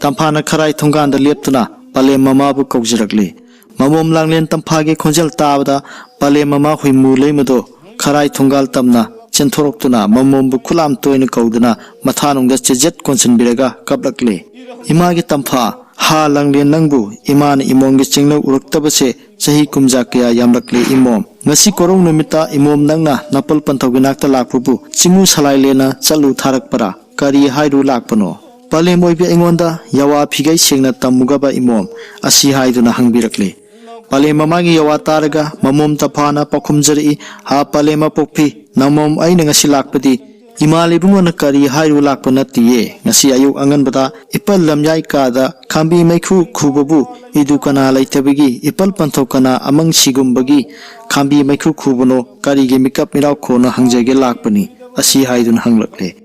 ꯇꯝꯐꯥꯅ ꯈꯔꯥꯏ ꯊꯣꯡꯒꯥꯟꯗ ꯂꯦꯞꯇꯨꯅ ꯄꯂꯦꯝ ꯃꯃꯥꯕꯨ ꯀꯧꯖꯔꯛꯂꯦ꯫ ꯃꯃꯣꯝ ꯂꯥꯡꯂꯦꯟ ꯇꯝꯐꯥꯒꯤ ꯈꯣꯟꯖꯦꯜ ꯇꯥꯕꯗ ꯄꯂꯦꯝ ꯃꯃꯥ ꯍꯨꯏꯃꯨ ꯂꯩꯃꯗꯣ ꯈꯔꯥꯏ ꯊꯣꯡꯒꯥꯜ ꯇꯝꯅ ꯆꯦꯟꯊꯣꯔꯛꯇꯨꯅ ꯃꯃꯣꯝꯕꯨ ꯈꯨꯠꯂꯥꯝ ꯇꯣꯏꯅ ꯀꯧꯗꯨꯅ ꯃꯊꯥꯅꯨꯡꯗ ꯆꯦꯖꯦꯠ ꯀꯣꯟꯁꯤꯟꯕꯤꯔꯒ ꯀꯞꯂꯛꯂꯦ꯫ "ꯏꯃꯥꯒꯤ ꯇꯝꯐꯥ, ꯍꯥ ꯂꯥꯡꯂꯦꯟ ꯅꯪꯕꯨ ꯏꯃꯥꯅ ꯏꯃꯣꯝꯒꯤ ꯆꯤꯡꯂꯧ ꯎꯔꯛꯇꯕꯁꯦ ꯆꯍꯤ ꯀꯨꯝꯖꯥ ꯀꯌꯥ ꯌꯥꯝꯂꯛꯂꯦ ꯏꯃꯣꯝ꯫ ꯉꯁꯤ ꯀꯣꯔꯧ ꯅꯨꯃꯤꯠꯇ ꯏꯃꯣꯝ ꯅꯪꯅ ꯅꯥꯄꯜ ꯄꯟꯊꯧꯒꯤ ꯅꯥꯛꯇ ꯂꯥꯛꯄꯕꯨ ꯆꯤꯡꯉꯨ ꯁꯂꯥꯏꯂꯦꯟꯅ ꯆꯠꯂꯨ ꯊꯥꯔꯛꯄꯔꯥ? ꯀꯔꯤ ꯍꯥꯏꯔꯨ ꯂꯥꯛꯄꯅꯣ?" ꯄꯂꯦꯝ ꯑꯣꯏꯕꯤ ꯑꯩꯉꯣꯟꯗ ꯌꯥꯋꯥ ꯐꯤꯒꯩ ꯁꯦꯡꯅ ꯇꯝꯃꯨꯒꯕ ꯏꯃꯣꯝ ꯑꯁꯤ ꯍꯥꯏꯗꯨꯅ ꯍꯪꯕꯤꯔꯛꯂꯦ꯫ ꯄꯂꯦꯝ ꯃꯃꯥꯒꯤ ꯌꯥꯋꯥ ꯇꯥꯔꯒ ꯃꯃꯣꯝ ꯇꯝꯐꯥꯅ ꯄꯥꯎꯈꯨꯝꯖꯔꯛꯏ, "ꯍꯥ ꯄꯂꯦꯝ ꯑꯄꯣꯛꯄꯤ, ꯅꯃꯣꯝ ꯑꯩꯅ ꯉꯁꯤ ꯂꯥꯛꯄꯗꯤ ꯏꯃꯥ ꯏꯕꯨꯡꯉꯣꯅ ꯀꯔꯤ ꯍꯥꯏꯔꯨ ꯂꯥꯛꯄ ꯅꯠꯇꯤꯌꯦ꯫ ꯉꯁꯤ ꯑꯌꯨꯛ ꯑꯉꯟꯕꯗ ꯏꯄꯜ ꯂꯝꯌꯥꯏ ꯀꯥꯗ ꯈꯥꯝꯕꯤ ꯃꯩꯈꯨ ꯈꯨꯕꯕꯨ ꯏꯗꯨ ꯀꯅꯥ ꯂꯩꯇꯕꯒꯤ ꯏꯄꯜ ꯄꯟꯊꯧ ꯀꯅꯥ ꯑꯃꯪ ꯁꯤꯒꯨꯝꯕꯒꯤ ꯈꯥꯝꯕꯤ ꯃꯩꯈꯨ ꯈꯨꯕꯅꯣ, ꯀꯔꯤꯒꯤ ꯃꯤꯀꯞ ꯃꯤꯔꯥꯎꯈꯣꯅ ꯍꯪꯖꯒꯦ ꯂꯥꯛꯄꯅꯤ" ꯑꯁꯤ ꯍꯥꯏꯗꯨꯅ ꯍꯪꯂꯛꯂꯦ꯫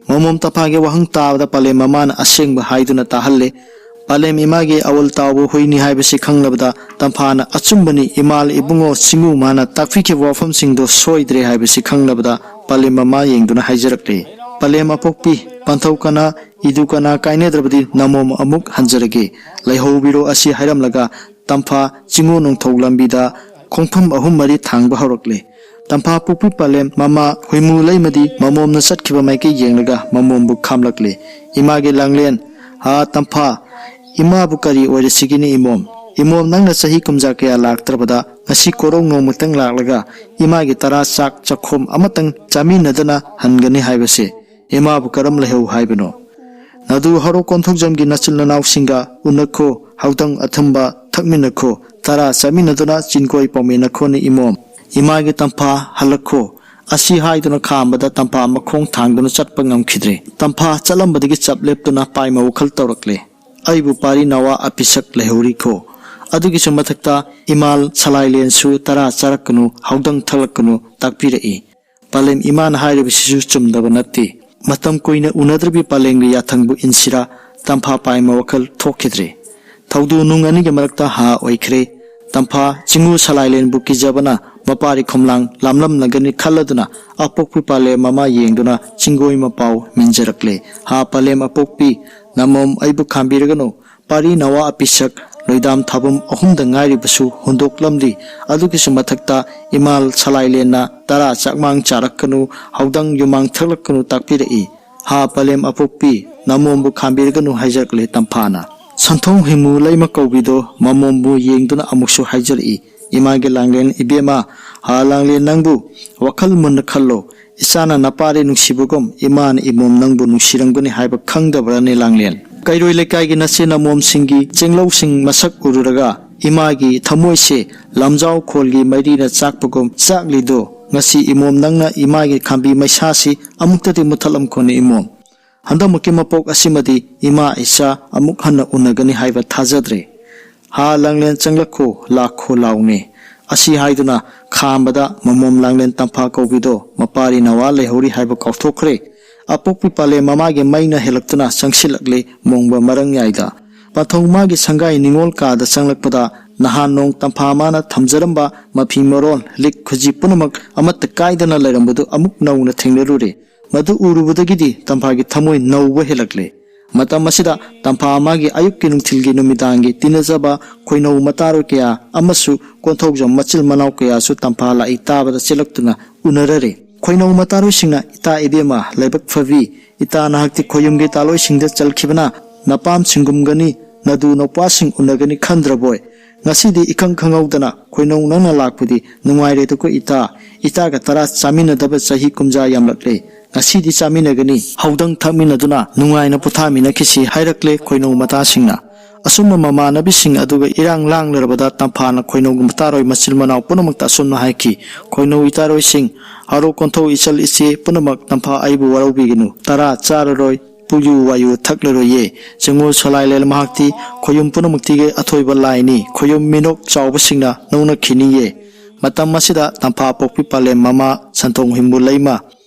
ꯃꯃꯣꯝ ꯇꯝꯐꯥꯒꯤ ꯋꯥꯍꯪ ꯇꯥꯕꯗ ꯄꯂꯦꯝ ꯃꯃꯥꯅ ꯑꯁꯦꯡꯕ ꯍꯥꯏꯗꯨꯅ ꯇꯥꯍꯜꯂꯦ꯫ ꯄꯂꯦꯝ ꯏꯃꯥꯒꯤ ꯑꯋꯜ ꯇꯥꯎꯕ ꯍꯨꯏꯅꯤ ꯍꯥꯏꯕꯁꯤ ꯈꯪꯂꯕꯗ ꯇꯝꯐꯥꯅ "ꯑꯆꯨꯝꯕꯅꯤ ꯏꯃꯥ ꯏꯕꯨꯡꯉꯣ ꯆꯤꯡꯉꯨ ꯃꯥꯅ ꯇꯥꯛꯄꯤꯈꯤꯕ ꯋꯥꯐꯝꯁꯤꯡꯗꯣ ꯁꯣꯏꯗ꯭ꯔꯦ" ꯍꯥꯏꯕꯁꯤ ꯈꯪꯂꯕꯗ ꯄꯂꯦꯝ ꯃꯃꯥ ꯌꯦꯡꯗꯨꯅ ꯍꯥꯏꯖꯔꯛꯂꯦ, "ꯄꯂꯦꯝ ꯑꯄꯣꯛꯄꯤ, ꯄꯟꯊꯧ ꯀꯅꯥ "ꯏꯗꯨ ꯀꯅꯥ ꯀꯥꯏꯅꯗ꯭ꯔꯕꯗꯤ ꯅꯃꯣꯝ ꯑꯃꯨꯛ ꯍꯟꯖꯔꯒꯦ, ꯂꯩꯍꯧꯕꯤꯔꯣ" ꯑꯁꯤ ꯍꯥꯏꯔꯝꯂꯒ ꯇꯝꯐꯥ ꯆꯤꯡꯉꯨ ꯅꯣꯡꯊꯧ ꯂꯝꯕꯤꯗ ꯈꯣꯡꯐꯝ ꯑꯍꯨꯝ ꯃꯔꯤ ꯊꯥꯡꯕ ꯍꯧꯔꯛꯂꯦ꯫ ꯇꯝꯐꯥ ꯄꯣꯛꯄꯤ ꯄꯥꯂꯦꯝ ꯃꯃꯥ ꯍꯨꯏꯃꯨ ꯂꯩꯃꯗꯤ ꯃꯃꯣꯝꯅ ꯆꯠꯈꯤꯕ ꯃꯥꯏꯀꯩ ꯌꯦꯡꯂꯒ ꯃꯃꯣꯝꯕꯨ ꯈꯥꯝꯂꯛꯂꯦ꯫ ꯏꯃꯥꯒꯤ ꯂꯥꯡꯂꯦꯟ, "ꯍꯥ ꯇꯝꯐꯥ, ꯏꯃꯥꯕꯨ ꯀꯔꯤ ꯑꯣꯏꯔꯁꯤꯒꯤꯅꯤ ꯏꯃꯣꯝ? ꯏꯃꯣꯝ, ꯅꯪꯅ ꯆꯍꯤ ꯀꯨꯝꯖꯥ ꯀꯌꯥ ꯂꯥꯛꯇ꯭ꯔꯕꯗ ꯉꯁꯤ ꯀꯣꯔꯧ ꯅꯣꯡꯃꯇꯪ ꯂꯥꯛꯂꯒ ꯏꯃꯥꯒꯤ ꯇꯔꯥ ꯆꯥꯛ ꯆꯥꯛꯈꯣꯝ ꯑꯃꯇꯪ ꯆꯥꯃꯤꯟꯅꯗꯅ ꯍꯟꯒꯅꯤ ꯍꯥꯏꯕꯁꯦ꯫ ꯏꯃꯥꯕꯨ ꯀꯔꯝ ꯂꯩꯍꯧ ꯍꯥꯏꯕꯅꯣ? ꯅꯗꯨ ꯍꯔꯣ ꯀꯣꯟꯊꯣꯛꯖꯝꯒꯤ ꯅꯆꯤꯟ ꯅꯅꯥꯎꯁꯤꯡꯒ ꯎꯅꯈꯣ, ꯍꯧꯗꯪ ꯑꯊꯨꯝꯕ ꯊꯛꯃꯤꯟꯅꯈꯣ, ꯇꯔꯥ ꯆꯥꯃꯤꯟꯅꯗꯨꯅ ꯆꯤꯟꯒꯣꯏ ꯄꯥꯎꯃꯤꯟꯅꯈꯣꯅꯤ ꯏꯃꯣꯝ꯫ ꯏꯃꯥꯒꯤ ꯇꯝꯐꯥ ꯍꯜꯂꯛꯈꯣ" ꯑꯁꯤ ꯍꯥꯏꯗꯨꯅ ꯈꯥꯝꯕꯗ ꯇꯝꯐꯥ ꯃꯈꯣꯡ ꯊꯥꯡꯗꯨꯅ ꯆꯠꯄ ꯉꯝꯈꯤꯗ꯭ꯔꯦ꯫ ꯇꯝꯐꯥ ꯆꯠꯂꯝꯕꯗꯒꯤ ꯆꯞ ꯂꯦꯞꯇꯨꯅ ꯄꯥꯏꯃ ꯋꯥꯈꯜ ꯇꯧꯔꯛꯂꯦ꯫ "ꯑꯩꯕꯨ ꯄꯥꯔꯤ ꯅꯋꯥ ꯑꯄꯤꯁꯛ ꯂꯩꯍꯧꯔꯤꯈꯣ꯫ ꯑꯗꯨꯒꯤꯁꯨ ꯃꯊꯛꯇ ꯏꯃꯥꯜ ꯁꯂꯥꯏꯂꯦꯟꯁꯨ ꯇꯔꯥ ꯆꯥꯔꯛꯀꯅꯨ, ꯍꯧꯗꯪ ꯊꯛꯂꯛꯀꯅꯨ ꯇꯥꯛꯄꯤꯔꯛꯏ꯫ ꯄꯥꯂꯦꯝ ꯏꯃꯥꯅ ꯍꯥꯏꯔꯤꯕꯁꯤꯁꯨ ꯆꯨꯝꯗꯕ ꯅꯠꯇꯦ"꯫ ꯃꯇꯝ ꯀꯨꯏꯅ ꯎꯅꯗ꯭ꯔꯕꯤ ꯄꯥꯂꯦꯝꯒꯤ ꯌꯥꯊꯪꯕꯨ ꯏꯟꯁꯤꯔꯥ ꯇꯝꯐꯥ ꯄꯥꯏꯃ ꯋꯥꯈꯜ ꯊꯣꯛꯈꯤꯗ꯭ꯔꯦ꯫ ꯊꯧꯗꯨ ꯅꯨꯡ ꯑꯅꯤꯒꯤ ꯃꯔꯛꯇ ꯍꯥ ꯑꯣꯏꯈ꯭ꯔꯦ꯫ ꯇꯝꯐꯥ ꯆꯤꯡꯉꯨ ꯁꯂꯥꯏꯂꯦꯟꯕꯨ ꯀꯤꯖꯕꯅ ꯃꯄꯥꯔꯤ ꯈꯣꯝꯂꯥꯡ ꯂꯥꯝꯂꯝꯂꯒꯅꯤ ꯈꯜꯂꯗꯨꯅ ꯑꯄꯣꯛꯄꯤ ꯄꯥꯂꯦꯝ ꯃꯃꯥ ꯌꯦꯡꯗꯨꯅ ꯆꯤꯡꯒꯣꯏ ꯃꯄꯥꯎ ꯃꯤꯟꯖꯔꯛꯂꯦ꯫ "ꯍꯥ ꯄꯥꯂꯦꯝ ꯑꯄꯣꯛꯄꯤ, ꯅꯃꯣꯝ ꯑꯩꯕꯨ ꯈꯥꯝꯕꯤꯔꯒꯅꯨ꯫ ꯄꯥꯔꯤ ꯅꯋꯥ ꯑꯄꯤꯁꯛ ꯂꯣꯏꯗꯥꯝ ꯊꯥꯕꯨꯝ ꯑꯍꯨꯝꯗ ꯉꯥꯏꯔꯤꯕꯁꯨ ꯍꯨꯟꯗꯣꯛꯂꯝꯂꯤ꯫ ꯑꯗꯨꯒꯤꯁꯨ ꯃꯊꯛꯇ ꯏꯃꯥꯜ ꯁꯂꯥꯏꯂꯦꯟꯅ ꯇꯔꯥ ꯆꯥꯛꯃꯥꯡ ꯆꯥꯔꯛꯀꯅꯨ, ꯍꯧꯗꯪ ꯌꯨꯃꯥꯡ ꯊꯛꯂꯛꯀꯅꯨ ꯇꯥꯛꯄꯤꯔꯛꯏ꯫ ꯍꯥ ꯄꯥꯂꯦꯝ ꯑꯄꯣꯛꯄꯤ, ꯅꯃꯣꯝꯕꯨ ꯈꯥꯝꯕꯤꯔꯒꯅꯨ" ꯍꯥꯏꯖꯔꯛꯂꯦ ꯇꯝꯐꯥꯅ꯫ ꯁꯟꯊꯣꯡ ꯍꯨꯏꯃꯨ ꯂꯩꯃ ꯀꯧꯕꯤꯗꯣ ꯃꯃꯣꯝꯕꯨ ꯌꯦꯡꯗꯨꯅ ꯑꯃꯨꯛꯁꯨ ꯍꯥꯏꯖꯔꯛꯏ꯫ ꯏꯃꯥꯒꯤ ꯂꯥꯡꯂꯦꯟ, "ꯏꯕꯦꯝꯃ, ꯍꯥ ꯂꯥꯡꯂꯦꯟ ꯅꯪꯕꯨ ꯋꯥꯈꯜ ꯃꯨꯟꯅ ꯈꯜꯂꯣ꯫ ꯏꯆꯥꯅ ꯅꯄꯥꯔꯦ ꯅꯨꯡꯁꯤꯕꯒꯨꯝ ꯏꯃꯥꯅ ꯏꯃꯣꯝ ꯅꯪꯕꯨ ꯅꯨꯡꯁꯤꯔꯝꯒꯅꯤ ꯍꯥꯏꯕ ꯈꯪꯗꯕ꯭ꯔꯅꯦ ꯂꯥꯡꯂꯦꯟ? ꯀꯩꯔꯣꯏ ꯂꯩꯀꯥꯏꯒꯤ ꯅꯆꯦ ꯅꯃꯣꯝꯁꯤꯡꯒꯤ ꯆꯦꯡꯂꯧꯁꯤꯡ ꯃꯁꯛ ꯎꯔꯨꯔꯒ ꯏꯃꯥꯒꯤ ꯊꯃꯣꯏꯁꯦ ꯂꯝꯖꯥꯎ ꯈꯣꯜꯒꯤ ꯃꯩꯔꯤꯅ ꯆꯥꯛꯄꯒꯨꯝ ꯆꯥꯛꯂꯤꯗꯣ꯫ ꯉꯁꯤ ꯏꯃꯣꯝ ꯅꯪꯅ ꯏꯃꯥꯒꯤ ꯈꯥꯝꯕꯤ ꯃꯩꯁꯥꯁꯤ ꯑꯃꯨꯛꯇꯗꯤ ꯃꯨꯊꯠꯂꯝꯈꯣꯅꯦ ꯏꯃꯣꯝ꯫ ꯍꯟꯗꯛꯃꯨꯛꯀꯤ ꯃꯄꯣꯛ ꯑꯁꯤꯃꯗꯤ ꯏꯃꯥ ꯏꯆꯥ ꯑꯃꯨꯛ ꯍꯟꯅ ꯎꯅꯒꯅꯤ ꯍꯥꯏꯕ ꯊꯥꯖꯗ꯭ꯔꯦ꯫ ꯍꯥ ꯂꯥꯡꯂꯦꯟ ꯆꯪꯂꯛꯈꯣ, ꯂꯥꯛꯈꯣ ꯂꯥꯎꯅꯦ" ꯑꯁꯤ ꯍꯥꯏꯗꯨꯅ ꯈꯥꯝꯕꯗ ꯃꯃꯣꯝ ꯂꯥꯡꯂꯦꯟ ꯇꯝꯐꯥ ꯀꯧꯕꯤꯗꯣ ꯃꯄꯥꯔꯤ ꯅꯋꯥ ꯂꯩꯍꯧꯔꯤ ꯍꯥꯏꯕ ꯀꯥꯎꯊꯣꯛꯈ꯭ꯔꯦ꯫ ꯑꯄꯣꯛꯄꯤ ꯄꯥꯂꯦꯝ ꯃꯃꯥꯒꯤ ꯃꯩꯅ ꯍꯦꯜꯂꯛꯇꯨꯅ ꯆꯪꯁꯤꯜꯂꯛꯂꯦ ꯃꯣꯡꯕ ꯃꯔꯪꯌꯥꯏꯗ꯫ ꯄꯟꯊꯧ ꯃꯥꯒꯤ ꯁꯪꯒꯥꯏ ꯅꯤꯉꯣꯜ ꯀꯥꯗ ꯆꯪꯂꯛꯄꯗ ꯅꯍꯥꯟ ꯅꯣꯡ ꯇꯝꯐꯥ ꯃꯥꯅ ꯊꯝꯖꯔꯝꯕ ꯃꯐꯤ ꯃꯔꯣꯜ, ꯂꯤꯛ ꯈꯨꯖꯤ ꯄꯨꯝꯅꯃꯛ ꯑꯃꯠꯇ ꯀꯥꯏꯗꯅ ꯂꯩꯔꯝꯕꯗꯨ ꯑꯃꯨꯛ ꯅꯧꯅ ꯊꯦꯡꯅꯔꯨꯔꯦ꯫ ꯃꯗꯨ ꯎꯔꯨꯕꯗꯒꯤꯗꯤ ꯇꯝꯐꯥꯒꯤ ꯊꯃꯣꯏ ꯅꯧꯕ ꯍꯦꯜꯂꯛꯂꯦ꯫ ꯃꯇꯝ ꯑꯁꯤꯗ ꯇꯝꯐꯥ ꯃꯥꯒꯤ ꯑꯌꯨꯛꯀꯤ, ꯅꯨꯡꯊꯤꯜꯒꯤ, ꯅꯨꯃꯤꯗꯥꯡꯒꯤ ꯇꯤꯟꯅꯖꯕ ꯈꯣꯏꯅꯧ ꯃꯇꯥꯔꯣꯏ ꯀꯌꯥ ꯑꯃꯁꯨ ꯀꯣꯟꯊꯧꯖꯝ ꯃꯆꯤꯜ ꯃꯅꯥꯎ ꯀꯌꯥꯁꯨ ꯇꯝꯐꯥ ꯂꯥꯛꯏ ꯇꯥꯕꯗ ꯆꯦꯜꯂꯛꯇꯨꯅ ꯎꯅꯔꯔꯦ꯫ ꯈꯣꯏꯅꯧ ꯃꯇꯥꯔꯣꯏꯁꯤꯡꯅ, "ꯏꯇꯥ ꯏꯕꯦꯝꯃ, ꯂꯥꯏꯕꯛ ꯐꯕꯤ, ꯏꯇꯥ ꯅꯍꯥꯛꯇꯤ ꯈꯣꯌꯨꯝꯒꯤ ꯇꯥꯂꯣꯏꯁꯤꯡꯗ ꯆꯜꯈꯤꯕꯅ ꯅꯄꯥꯝ ꯁꯤꯡꯒꯨꯝꯒꯅꯤ, ꯅꯗꯨ ꯅꯧꯄꯥꯁꯤꯡ ꯎꯅꯒꯅꯤ ꯈꯟꯗ꯭ꯔꯕꯣꯏ? ꯉꯁꯤꯗꯤ ꯏꯈꯪ ꯈꯪꯍꯧꯗꯅ ꯈꯣꯏꯅꯧ ꯅꯪꯅ ꯂꯥꯛꯄꯗꯤ ꯅꯨꯡꯉꯥꯏꯔꯦꯗꯀꯣ ꯏꯇꯥ꯫ ꯏꯇꯥꯒ ꯇꯔꯥ ꯆꯥꯃꯤꯟꯅꯗꯕ ꯆꯍꯤ ꯀꯨꯝꯖꯥ ꯌꯥꯝꯂꯛꯂꯦ꯫ ꯉꯁꯤꯗꯤ ꯆꯥꯃꯤꯟꯅꯒꯅꯤ, ꯍꯧꯗꯪ ꯊꯛꯃꯤꯟꯅꯗꯨꯅ ꯅꯨꯡꯉꯥꯏꯅ ꯄꯣꯊꯥꯃꯤꯟꯅꯈꯤꯁꯤ" ꯍꯥꯏꯔꯛꯂꯦ ꯈꯣꯏꯅꯧ ꯃꯇꯥꯁꯤꯡꯅ꯫ ꯑꯁꯨꯝꯅ ꯃꯃꯥꯟꯅꯕꯤꯁꯤꯡ ꯑꯗꯨꯒ ꯏꯔꯥꯡ ꯂꯥꯡꯂꯔꯕꯗ ꯇꯝꯐꯥꯅ ꯈꯣꯏꯅꯧ ꯃꯇꯥꯔꯣꯏ ꯃꯆꯤꯜ ꯃꯅꯥꯎ ꯄꯨꯝꯅꯃꯛꯇ ꯑꯁꯨꯝꯅ ꯍꯥꯏꯈꯤ, "ꯈꯣꯏꯅꯧ ꯏꯇꯥꯔꯣꯏꯁꯤꯡ, ꯍꯥꯔꯣ ꯀꯣꯟꯊꯧ ꯏꯆꯜ ꯏꯆꯦ ꯄꯨꯝꯅꯃꯛ ꯇꯝꯐꯥ ꯑꯩꯕꯨ ꯋꯥꯔꯧꯕꯤꯒꯅꯨ꯫ ꯇꯔꯥ ꯆꯥꯔꯔꯣꯏ, ꯄꯨꯌꯨ ꯋꯥꯌꯨ ꯊꯛꯂꯔꯣꯏꯌꯦ꯫ ꯆꯦꯡꯉꯣꯜ ꯁꯣꯂꯥꯏ ꯂꯦꯜ ꯃꯍꯥꯛꯇꯤ ꯈꯣꯌꯨꯝ ꯄꯨꯝꯅꯃꯛꯇꯤꯒꯤ ꯑꯊꯣꯏꯕ ꯂꯥꯏꯅꯤ꯫ ꯈꯣꯌꯨꯝ ꯃꯤꯅꯣꯛ ꯆꯥꯎꯕꯁꯤꯡꯅ ꯅꯧꯅꯈꯤꯅꯤꯌꯦ"꯫ ꯃꯇꯝ ꯑꯁꯤꯗ ꯇꯝꯐꯥ ꯄꯣꯛꯄꯤ ꯄꯥꯂꯦꯝ ꯃꯃꯥ ꯁꯟꯊꯣꯡ ꯍꯨꯏꯃꯨ ꯂꯩꯃ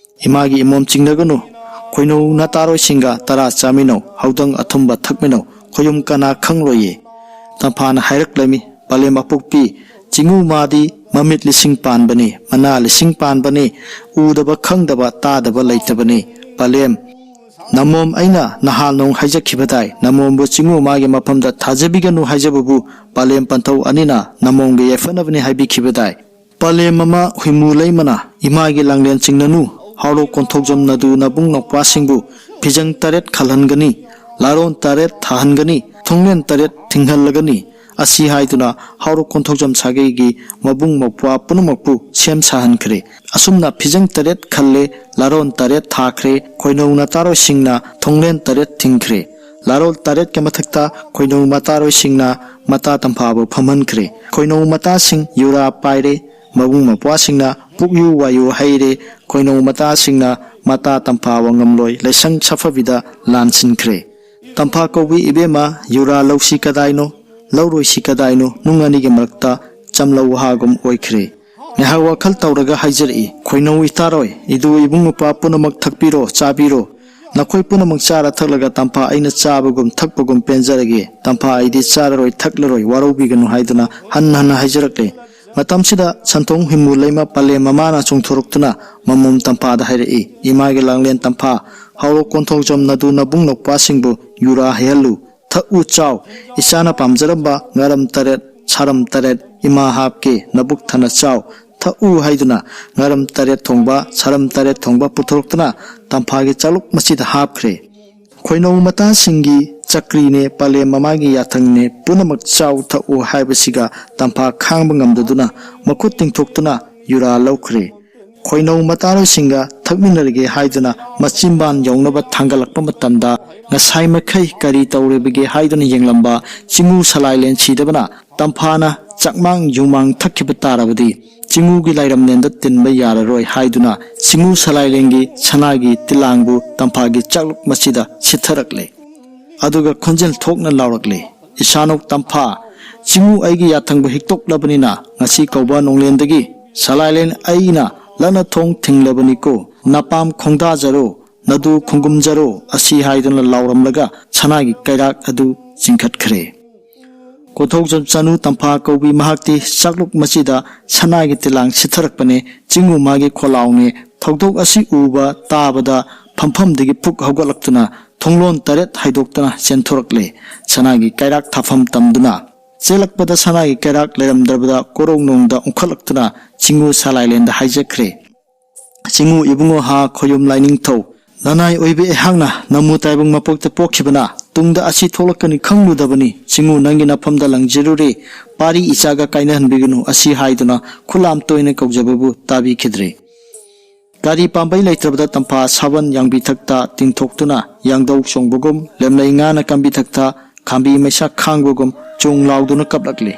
ꯏꯃꯥꯒꯤ ꯏꯃꯣꯝ ꯆꯤꯡꯅꯒꯅꯨ꯫ ꯈꯣꯏꯅꯧ ꯅꯇꯥꯔꯣꯏꯁꯤꯡꯒ ꯇꯔꯥ ꯆꯥꯃꯤꯟꯅꯧ, ꯍꯧꯗꯪ ꯑꯊꯨꯝꯕ ꯊꯛꯃꯤꯟꯅꯧ, ꯈꯣꯌꯨꯝ ꯀꯅꯥ ꯈꯪꯂꯣꯏꯌꯦ꯫ ꯇꯝꯐꯥꯅ ꯍꯥꯏꯔꯛꯂꯝꯃꯤ, "ꯄꯥꯂꯦꯝ ꯑꯄꯣꯛꯄꯤ, ꯆꯤꯡꯉꯨ ꯃꯥꯗꯤ ꯃꯃꯤꯠ ꯂꯤꯁꯤꯡ ꯄꯥꯟꯕꯅꯤ, ꯃꯅꯥ ꯂꯤꯁꯤꯡ ꯄꯥꯟꯕꯅꯤ, ꯎꯗꯕ ꯈꯪꯗꯕ ꯇꯥꯗꯕ ꯂꯩꯇꯕꯅꯤ꯫ ꯄꯥꯂꯦꯝ, ꯅꯃꯣꯝ ꯑꯩꯅ ꯅꯍꯥꯟ ꯅꯣꯡ ꯍꯥꯏꯖꯈꯤꯕꯗꯥꯏ, ꯅꯃꯣꯝꯕꯨ ꯆꯤꯡꯉꯨ ꯃꯥꯒꯤ ꯃꯐꯝꯗ ꯊꯥꯖꯕꯤꯒꯅꯨ ꯍꯥꯏꯖꯕꯕꯨ ꯄꯥꯂꯦꯝ ꯄꯟꯊꯧ ꯑꯅꯤꯅ ꯅꯃꯣꯝꯒꯤ ꯌꯥꯏꯐꯅꯕꯅꯤ ꯍꯥꯏꯕꯤꯈꯤꯕꯗꯥꯏ"꯫ ꯄꯥꯂꯦꯝ ꯃꯃꯥ ꯍꯨꯏꯃꯨ ꯂꯩꯃꯅ, "ꯏꯃꯥꯒꯤ ꯂꯥꯡꯂꯦꯟ ꯆꯤꯡꯅꯅꯨ, ꯍꯥꯎꯔꯣꯛ ꯀꯣꯟꯊꯧꯖꯝ ꯅꯗꯨ ꯅꯕꯨꯡ ꯅꯧꯄꯥꯁꯤꯡꯕꯨ ꯐꯤꯖꯪ ꯇꯔꯦꯠ ꯈꯜꯍꯟꯒꯅꯤ, ꯂꯥꯔꯣꯟ ꯇꯔꯦꯠ ꯊꯥꯍꯟꯒꯅꯤ, ꯊꯣꯡꯂꯦꯟ ꯇꯔꯦꯠ ꯊꯤꯡꯍꯜꯂꯒꯅꯤ"꯫ ꯑꯁꯤ ꯍꯥꯏꯗꯨꯅ ꯍꯥꯎꯔꯣꯛ ꯀꯣꯟꯊꯧꯖꯝ ꯁꯥꯒꯩꯒꯤ ꯃꯕꯨꯡ ꯃꯧꯄ꯭ꯋꯥ ꯄꯨꯝꯅꯃꯛꯄꯨ ꯁꯦꯝ ꯁꯥꯍꯟꯈ꯭ꯔꯦ꯫ ꯑꯁꯨꯝꯅ ꯐꯤꯖꯪ ꯇꯔꯦꯠ ꯈꯜꯂꯦ, ꯂꯥꯔꯣꯟ ꯇꯔꯦꯠ ꯊꯥꯈ꯭ꯔꯦ, ꯈꯣꯏꯅꯧ ꯅꯇꯥꯔꯣꯏꯁꯤꯡꯅ ꯊꯣꯡꯂꯦꯟ ꯇꯔꯦꯠ ꯊꯤꯡꯈ꯭ꯔꯦ꯫ ꯂꯥꯔꯣꯜ ꯇꯔꯦꯠꯀꯤ ꯃꯊꯛꯇ ꯈꯣꯏꯅꯧ ꯃꯇꯥꯔꯣꯏꯁꯤꯡꯅ ꯃꯇꯥ ꯇꯝꯐꯥꯕ ꯐꯝꯍꯟꯈ꯭ꯔꯦ꯫ ꯈꯣꯏꯅꯧ ꯃꯇꯥꯁꯤꯡ ꯌꯨꯔꯥ ꯄꯥꯏꯔꯦ, ꯃꯕꯨꯡ ꯃꯧꯄ꯭ꯋꯥꯁꯤꯡꯅ ꯄꯨꯛꯌꯨ ꯋꯥꯌꯨ ꯍꯩꯔꯦ, ꯈꯣꯏꯅꯧ ꯃꯇꯥꯁꯤꯡꯅ ꯃꯇꯥ ꯇꯝꯐꯥꯕ ꯉꯝꯂꯣꯏ ꯂꯥꯏꯁꯪ ꯁꯥꯐꯕꯤꯗ ꯂꯥꯟꯁꯤꯟꯈ꯭ꯔꯦ꯫ "ꯇꯝꯐꯥ ꯀꯧꯕꯤ ꯏꯕꯦꯝꯃ, ꯌꯨꯔꯥ ꯂꯧꯁꯤ ꯀꯗꯥꯏꯅꯣ, ꯂꯧꯔꯣꯏꯁꯤ ꯀꯗꯥꯏꯅꯣ?" ꯅꯨꯡ ꯑꯅꯤꯒꯤ ꯃꯔꯛꯇ ꯆꯝꯂꯧ ꯋꯥꯍꯥꯒꯨꯝ ꯑꯣꯏꯈ꯭ꯔꯦ꯫ ꯉꯥꯏꯍꯥꯛ ꯋꯥꯈꯜ ꯇꯧꯔꯒ ꯍꯥꯏꯖꯔꯛꯏ, "ꯈꯣꯏꯅꯧ ꯏꯇꯥꯔꯣꯏ, ꯏꯗꯨ ꯏꯕꯨꯡ ꯅꯨꯄꯥ ꯄꯨꯝꯅꯃꯛ ꯊꯛꯄꯤꯔꯣ, ꯆꯥꯕꯤꯔꯣ꯫ ꯅꯈꯣꯏ ꯄꯨꯝꯅꯃꯛ ꯆꯥꯔ ꯊꯛꯂꯒ ꯇꯝꯐꯥ ꯑꯩꯅ ꯆꯥꯕꯒꯨꯝ ꯊꯛꯄꯒꯨꯝ ꯄꯦꯟꯖꯔꯒꯦ꯫ ꯇꯝꯐꯥ ꯑꯩꯗꯤ ꯆꯥꯔꯔꯣꯏ, ꯊꯛꯂꯔꯣꯏ, ꯋꯥꯔꯧꯕꯤꯒꯅꯨ" ꯍꯥꯏꯗꯨꯅ ꯍꯟꯅ ꯍꯟꯅ ꯍꯥꯏꯖꯔꯛꯂꯦ꯫ ꯃꯇꯝꯁꯤꯗ ꯁꯟꯊꯣꯡ ꯍꯨꯏꯃꯨ ꯂꯩꯃ ꯄꯂꯦꯝ ꯃꯃꯥꯅ ꯆꯣꯡꯊꯣꯔꯛꯇꯨꯅ ꯃꯃꯣꯝ ꯇꯝꯐꯥꯗ ꯍꯥꯏꯔꯛꯏ, "ꯏꯃꯥꯒꯤ ꯂꯥꯡꯂꯦꯟ ꯇꯝꯐꯥ, ꯍꯥꯎꯔꯣꯛ ꯀꯣꯟꯊꯧꯖꯝ ꯅꯗꯨ ꯅꯕꯨꯡ ꯅꯧꯄꯥꯁꯤꯡꯕꯨ ꯌꯨꯔꯥ ꯍꯩꯍꯜꯂꯨ, ꯊꯛꯎ ꯆꯥꯎ, ꯏꯆꯥꯅ ꯄꯥꯝꯖꯔꯝꯕ ꯉꯥꯔꯝ ꯇꯔꯦꯠ, ꯁꯥꯔꯝ ꯇꯔꯦꯠ ꯏꯃꯥ ꯍꯥꯞꯀꯦ, ꯅꯕꯨꯛ ꯊꯟꯅ ꯆꯥꯎ, ꯊꯛꯎ" ꯍꯥꯏꯗꯨꯅ ꯉꯥꯔꯝ ꯇꯔꯦꯠ ꯊꯣꯡꯕ, ꯁꯥꯔꯝ ꯇꯔꯦꯠ ꯊꯣꯡꯕ ꯄꯨꯊꯣꯔꯛꯇꯨꯅ ꯇꯝꯐꯥꯒꯤ ꯆꯥꯂꯨꯛ ꯃꯆꯤꯗ ꯍꯥꯞꯈ꯭ꯔꯦ꯫ ꯈꯣꯏꯅꯧ ꯃꯇꯥꯁꯤꯡꯒꯤ ꯆꯀ꯭ꯔꯤꯅꯦ, ꯄꯂꯦꯝ ꯃꯃꯥꯒꯤ ꯌꯥꯊꯪꯅꯦ, ꯄꯨꯝꯅꯃꯛ ꯆꯥꯎ ꯊꯛꯎ ꯍꯥꯏꯕꯁꯤꯒ ꯇꯝꯐꯥ ꯈꯥꯡꯕ ꯉꯝꯗꯗꯨꯅ ꯃꯈꯨꯠ ꯇꯤꯡꯊꯣꯛꯇꯨꯅ ꯌꯨꯔꯥ ꯂꯧꯈ꯭ꯔꯦ꯫ ꯈꯣꯏꯅꯧ ꯃꯇꯥꯔꯣꯏꯁꯤꯡꯒ ꯊꯛꯃꯤꯟꯅꯔꯒꯦ ꯍꯥꯏꯗꯨꯅ ꯃꯆꯤꯟꯕꯥꯟ ꯌꯧꯅꯕ ꯊꯥꯡꯒꯠꯂꯛꯄ ꯃꯇꯝꯗ ꯉꯁꯥꯏ ꯃꯈꯩ ꯀꯔꯤ ꯇꯧꯔꯤꯕꯒꯦ ꯍꯥꯏꯗꯨꯅ ꯌꯦꯡꯂꯝꯕ ꯆꯤꯡꯉꯨ ꯁꯂꯥꯏꯂꯦꯟ ꯁꯤꯗꯕꯅ ꯇꯝꯐꯥꯅ ꯆꯥꯛꯃꯥꯡ ꯌꯨꯃꯥꯡ ꯊꯛꯈꯤꯕ ꯇꯥꯔꯕꯗꯤ ꯆꯤꯡꯉꯨꯒꯤ ꯂꯥꯏꯔꯝꯂꯦꯟꯗ ꯇꯤꯟꯕ ꯌꯥꯔꯔꯣꯏ ꯍꯥꯏꯗꯨꯅ ꯆꯤꯡꯉꯨ ꯁꯂꯥꯏꯂꯦꯟꯒꯤ ꯁꯅꯥꯒꯤ ꯇꯤꯂꯥꯡꯕꯨ ꯇꯝꯐꯥꯒꯤ ꯆꯥꯛꯂꯨꯛ ꯃꯆꯤꯗ ꯁꯤꯠꯊꯔꯛꯂꯦ꯫ ꯑꯗꯨꯒ ꯈꯣꯟꯖꯦꯜ ꯊꯣꯛꯅ ꯂꯥꯎꯔꯛꯂꯦ, "ꯏꯁꯥꯅꯧ ꯇꯝꯐꯥ, ꯆꯤꯡꯉꯨ ꯑꯩꯒꯤ ꯌꯥꯊꯪꯕ ꯍꯤꯛꯇꯣꯛꯂꯕꯅꯤꯅ ꯉꯁꯤ ꯀꯧꯕ ꯅꯣꯡꯂꯦꯟꯗꯒꯤ ꯁꯂꯥꯏꯂꯦꯟ ꯑꯩꯅ ꯂꯛꯅ ꯊꯣꯡ ꯊꯤꯡꯂꯕꯅꯤꯀꯣ, ꯅꯄꯥꯝ ꯈꯣꯡꯗꯥꯖꯔꯣ, ꯅꯗꯨ ꯈꯣꯡꯒꯨꯝꯖꯔꯣ" ꯑꯁꯤ ꯍꯥꯏꯗꯨꯅ ꯂꯥꯎꯔꯝꯂꯒ ꯁꯅꯥꯒꯤ ꯀꯩꯔꯥꯛ ꯑꯗꯨ ꯆꯤꯡꯈꯠꯈ꯭ꯔꯦ꯫ ꯀꯣꯊꯧꯖꯝ ꯆꯅꯨ ꯇꯝꯐꯥ ꯀꯧꯕꯤ ꯃꯍꯥꯛꯇꯤ ꯆꯥꯛꯂꯨꯛ ꯃꯆꯤꯗ ꯁꯅꯥꯒꯤ ꯇꯤꯂꯥꯡ ꯁꯤꯠꯊꯔꯛꯄꯅꯦ꯫ ꯆꯤꯡꯉꯨ ꯃꯥꯒꯤ ꯈꯣꯜꯂꯥꯎꯅꯦ꯫ ꯊꯧꯗꯣꯛ ꯑꯁꯤ ꯎꯕ ꯇꯥꯕꯗ ꯐꯝꯐꯝꯗꯒꯤ ꯐꯨꯛ ꯍꯧꯒꯠꯂꯛꯇꯨꯅ ꯊꯣꯡꯂꯣꯟ ꯇꯔꯦꯠ ꯍꯥꯏꯗꯣꯛꯇꯨꯅ ꯆꯦꯟꯊꯣꯔꯛꯂꯦ꯫ ꯁꯅꯥꯒꯤ ꯀꯩꯔꯥꯛ ꯊꯥꯐꯝ ꯇꯝꯗꯨꯅ ꯆꯦꯜꯂꯛꯄꯗ ꯁꯅꯥꯒꯤ ꯀꯩꯔꯥꯛ ꯂꯩꯔꯝꯗ꯭ꯔꯕꯗ ꯀꯣꯔꯧꯅꯨꯡꯗ ꯎꯪꯈꯠꯂꯛꯇꯨꯅ ꯆꯤꯡꯉꯨ ꯁꯂꯥꯏꯂꯦꯟꯗ ꯍꯥꯏꯖꯈ꯭ꯔꯦ, "ꯆꯤꯡꯉꯨ ꯏꯕꯨꯡꯉꯣ ꯍꯥ ꯈꯣꯌꯨꯝ ꯂꯥꯏꯅꯤꯡꯊꯧ, ꯅꯅꯥꯏ ꯑꯣꯏꯕꯤ ꯑꯩꯍꯥꯛꯅ ꯅꯃꯨ ꯇꯥꯏꯕꯪ ꯃꯄꯣꯛꯇ ꯄꯣꯛꯈꯤꯕꯅ ꯇꯨꯡꯗ ꯑꯁꯤ ꯊꯣꯛꯂꯛꯀꯅꯤ ꯈꯪꯂꯨꯗꯕꯅꯤ꯫ ꯆꯤꯡꯉꯨ ꯅꯪꯒꯤ ꯅꯐꯝꯗ ꯂꯪꯖꯔꯨꯔꯦ, ꯄꯥꯔꯤ ꯏꯆꯥꯒ ꯀꯥꯏꯅꯍꯟꯕꯤꯒꯅꯨ" ꯑꯁꯤ ꯍꯥꯏꯗꯨꯅ ꯈꯨꯂꯥꯝ ꯇꯣꯏꯅ ꯀꯧꯖꯕꯕꯨ ꯇꯥꯕꯤꯈꯤꯗ꯭ꯔꯦ꯫ ꯀꯔꯤ ꯄꯥꯝꯕꯩ ꯂꯩꯇ꯭ꯔꯕꯗ ꯇꯝꯐꯥ ꯁꯥꯕꯟ ꯌꯥꯡꯕꯤ ꯊꯛꯇ ꯇꯤꯡꯊꯣꯛꯇꯨꯅ ꯌꯥꯡꯗꯧ ꯆꯣꯡꯕꯒꯨꯝ, ꯂꯦꯝꯂꯩ ꯉꯥꯅ ꯀꯥꯝꯕꯤ ꯊꯛꯇ ꯈꯥꯝꯕꯤ ꯃꯩꯁꯥ ꯈꯥꯡꯕꯒꯨꯝ ꯆꯣꯡ ꯂꯥꯎꯗꯨꯅ ꯀꯞꯂꯛꯂꯤ꯫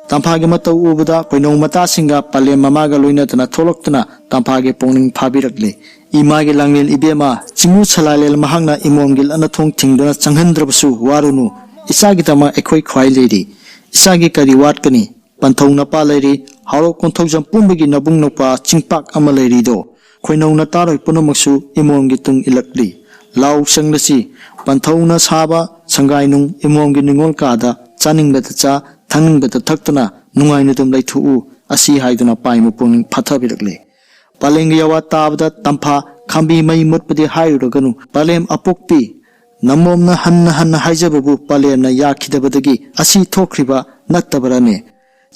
ꯇꯝꯐꯥꯒꯤ ꯃꯇꯧ ꯎꯕꯗ ꯀꯣꯏꯅꯧ ꯃꯇꯥꯁꯤꯡꯒ ꯄꯂꯦꯝ ꯃꯃꯥꯒ ꯂꯣꯏꯅꯗꯨꯅ ꯊꯣꯛꯂꯛꯇꯨꯅ ꯇꯝꯐꯥꯒꯤ ꯄꯨꯛꯅꯤꯡ ꯐꯥꯕꯤꯔꯛꯂꯤ꯫ "ꯏꯃꯥꯒꯤ ꯂꯥꯡꯂꯦꯟ ꯏꯕꯦꯝꯃ, ꯆꯤꯡꯉꯨ ꯁꯂꯥꯏꯂꯦꯟ ꯃꯍꯥꯛꯅ ꯏꯃꯣꯝꯒꯤ ꯂꯛꯅ ꯊꯣꯡ ꯊꯤꯡꯗꯨꯅ ꯆꯪꯍꯟꯗ꯭ꯔꯕꯁꯨ ꯋꯥꯔꯨꯅꯨ꯫ ꯏꯆꯥꯒꯤꯗꯃꯛ ꯑꯩꯈꯣꯏ ꯈ꯭ꯋꯥꯏ ꯂꯩꯔꯤ꯫ ꯏꯆꯥꯒꯤ ꯀꯔꯤ ꯋꯥꯠꯀꯅꯤ? ꯄꯟꯊꯧ ꯅꯄꯥ ꯂꯩꯔꯤ, ꯍꯥꯎꯔꯣꯛ ꯀꯣꯟꯊꯧꯖꯝ ꯄꯨꯝꯕꯒꯤ ꯅꯕꯨꯡ ꯅꯧꯄꯥ ꯆꯤꯡꯄꯥꯛ ꯑꯃ ꯂꯩꯔꯤꯗꯣ꯫ ꯈꯣꯏꯅꯧ ꯅꯇꯥꯔꯣꯏ ꯄꯨꯝꯅꯃꯛꯁꯨ ꯏꯃꯣꯝꯒꯤ ꯇꯨꯡ ꯏꯜꯂꯛꯂꯤ꯫ ꯂꯥꯎ ꯆꯪꯂꯁꯤ, ꯄꯟꯊꯧꯅ ꯁꯥꯕ ꯁꯪꯒꯥꯏꯅꯨꯡ ꯏꯃꯣꯝꯒꯤ ꯅꯤꯉꯣꯜ ꯀꯥꯗ ꯆꯥꯅꯤꯡꯕꯇ ꯆꯥ, ꯊꯛꯅꯤꯡꯕꯇ ꯊꯛꯇꯨꯅ ꯅꯨꯡꯉꯥꯏꯅ ꯑꯗꯨꯝ ꯂꯩꯊꯣꯛꯎ" ꯑꯁꯤ ꯍꯥꯏꯗꯨꯅ ꯄꯥꯏ ꯃꯄꯨꯛꯅꯤꯡ ꯐꯥꯊꯕꯤꯔꯛꯂꯦ꯫ ꯄꯂꯦꯝꯒꯤ ꯑꯋꯥ ꯇꯥꯕꯗ ꯇꯝꯐꯥ ꯈꯥꯝꯕꯤ ꯃꯩ ꯃꯨꯠꯄꯗꯤ ꯍꯥꯏꯔꯨꯔꯒꯅꯨ, ꯄꯂꯦꯝ ꯑꯄꯣꯛꯄꯤ ꯅꯃꯣꯝꯅ ꯍꯟꯅ ꯍꯟꯅ ꯍꯥꯏꯖꯕꯕꯨ ꯄꯂꯦꯝꯅ ꯌꯥꯈꯤꯗꯕꯗꯒꯤ ꯑꯁꯤ ꯊꯣꯛꯈ꯭ꯔꯤꯕ ꯅꯠꯇꯕꯔꯅꯦ?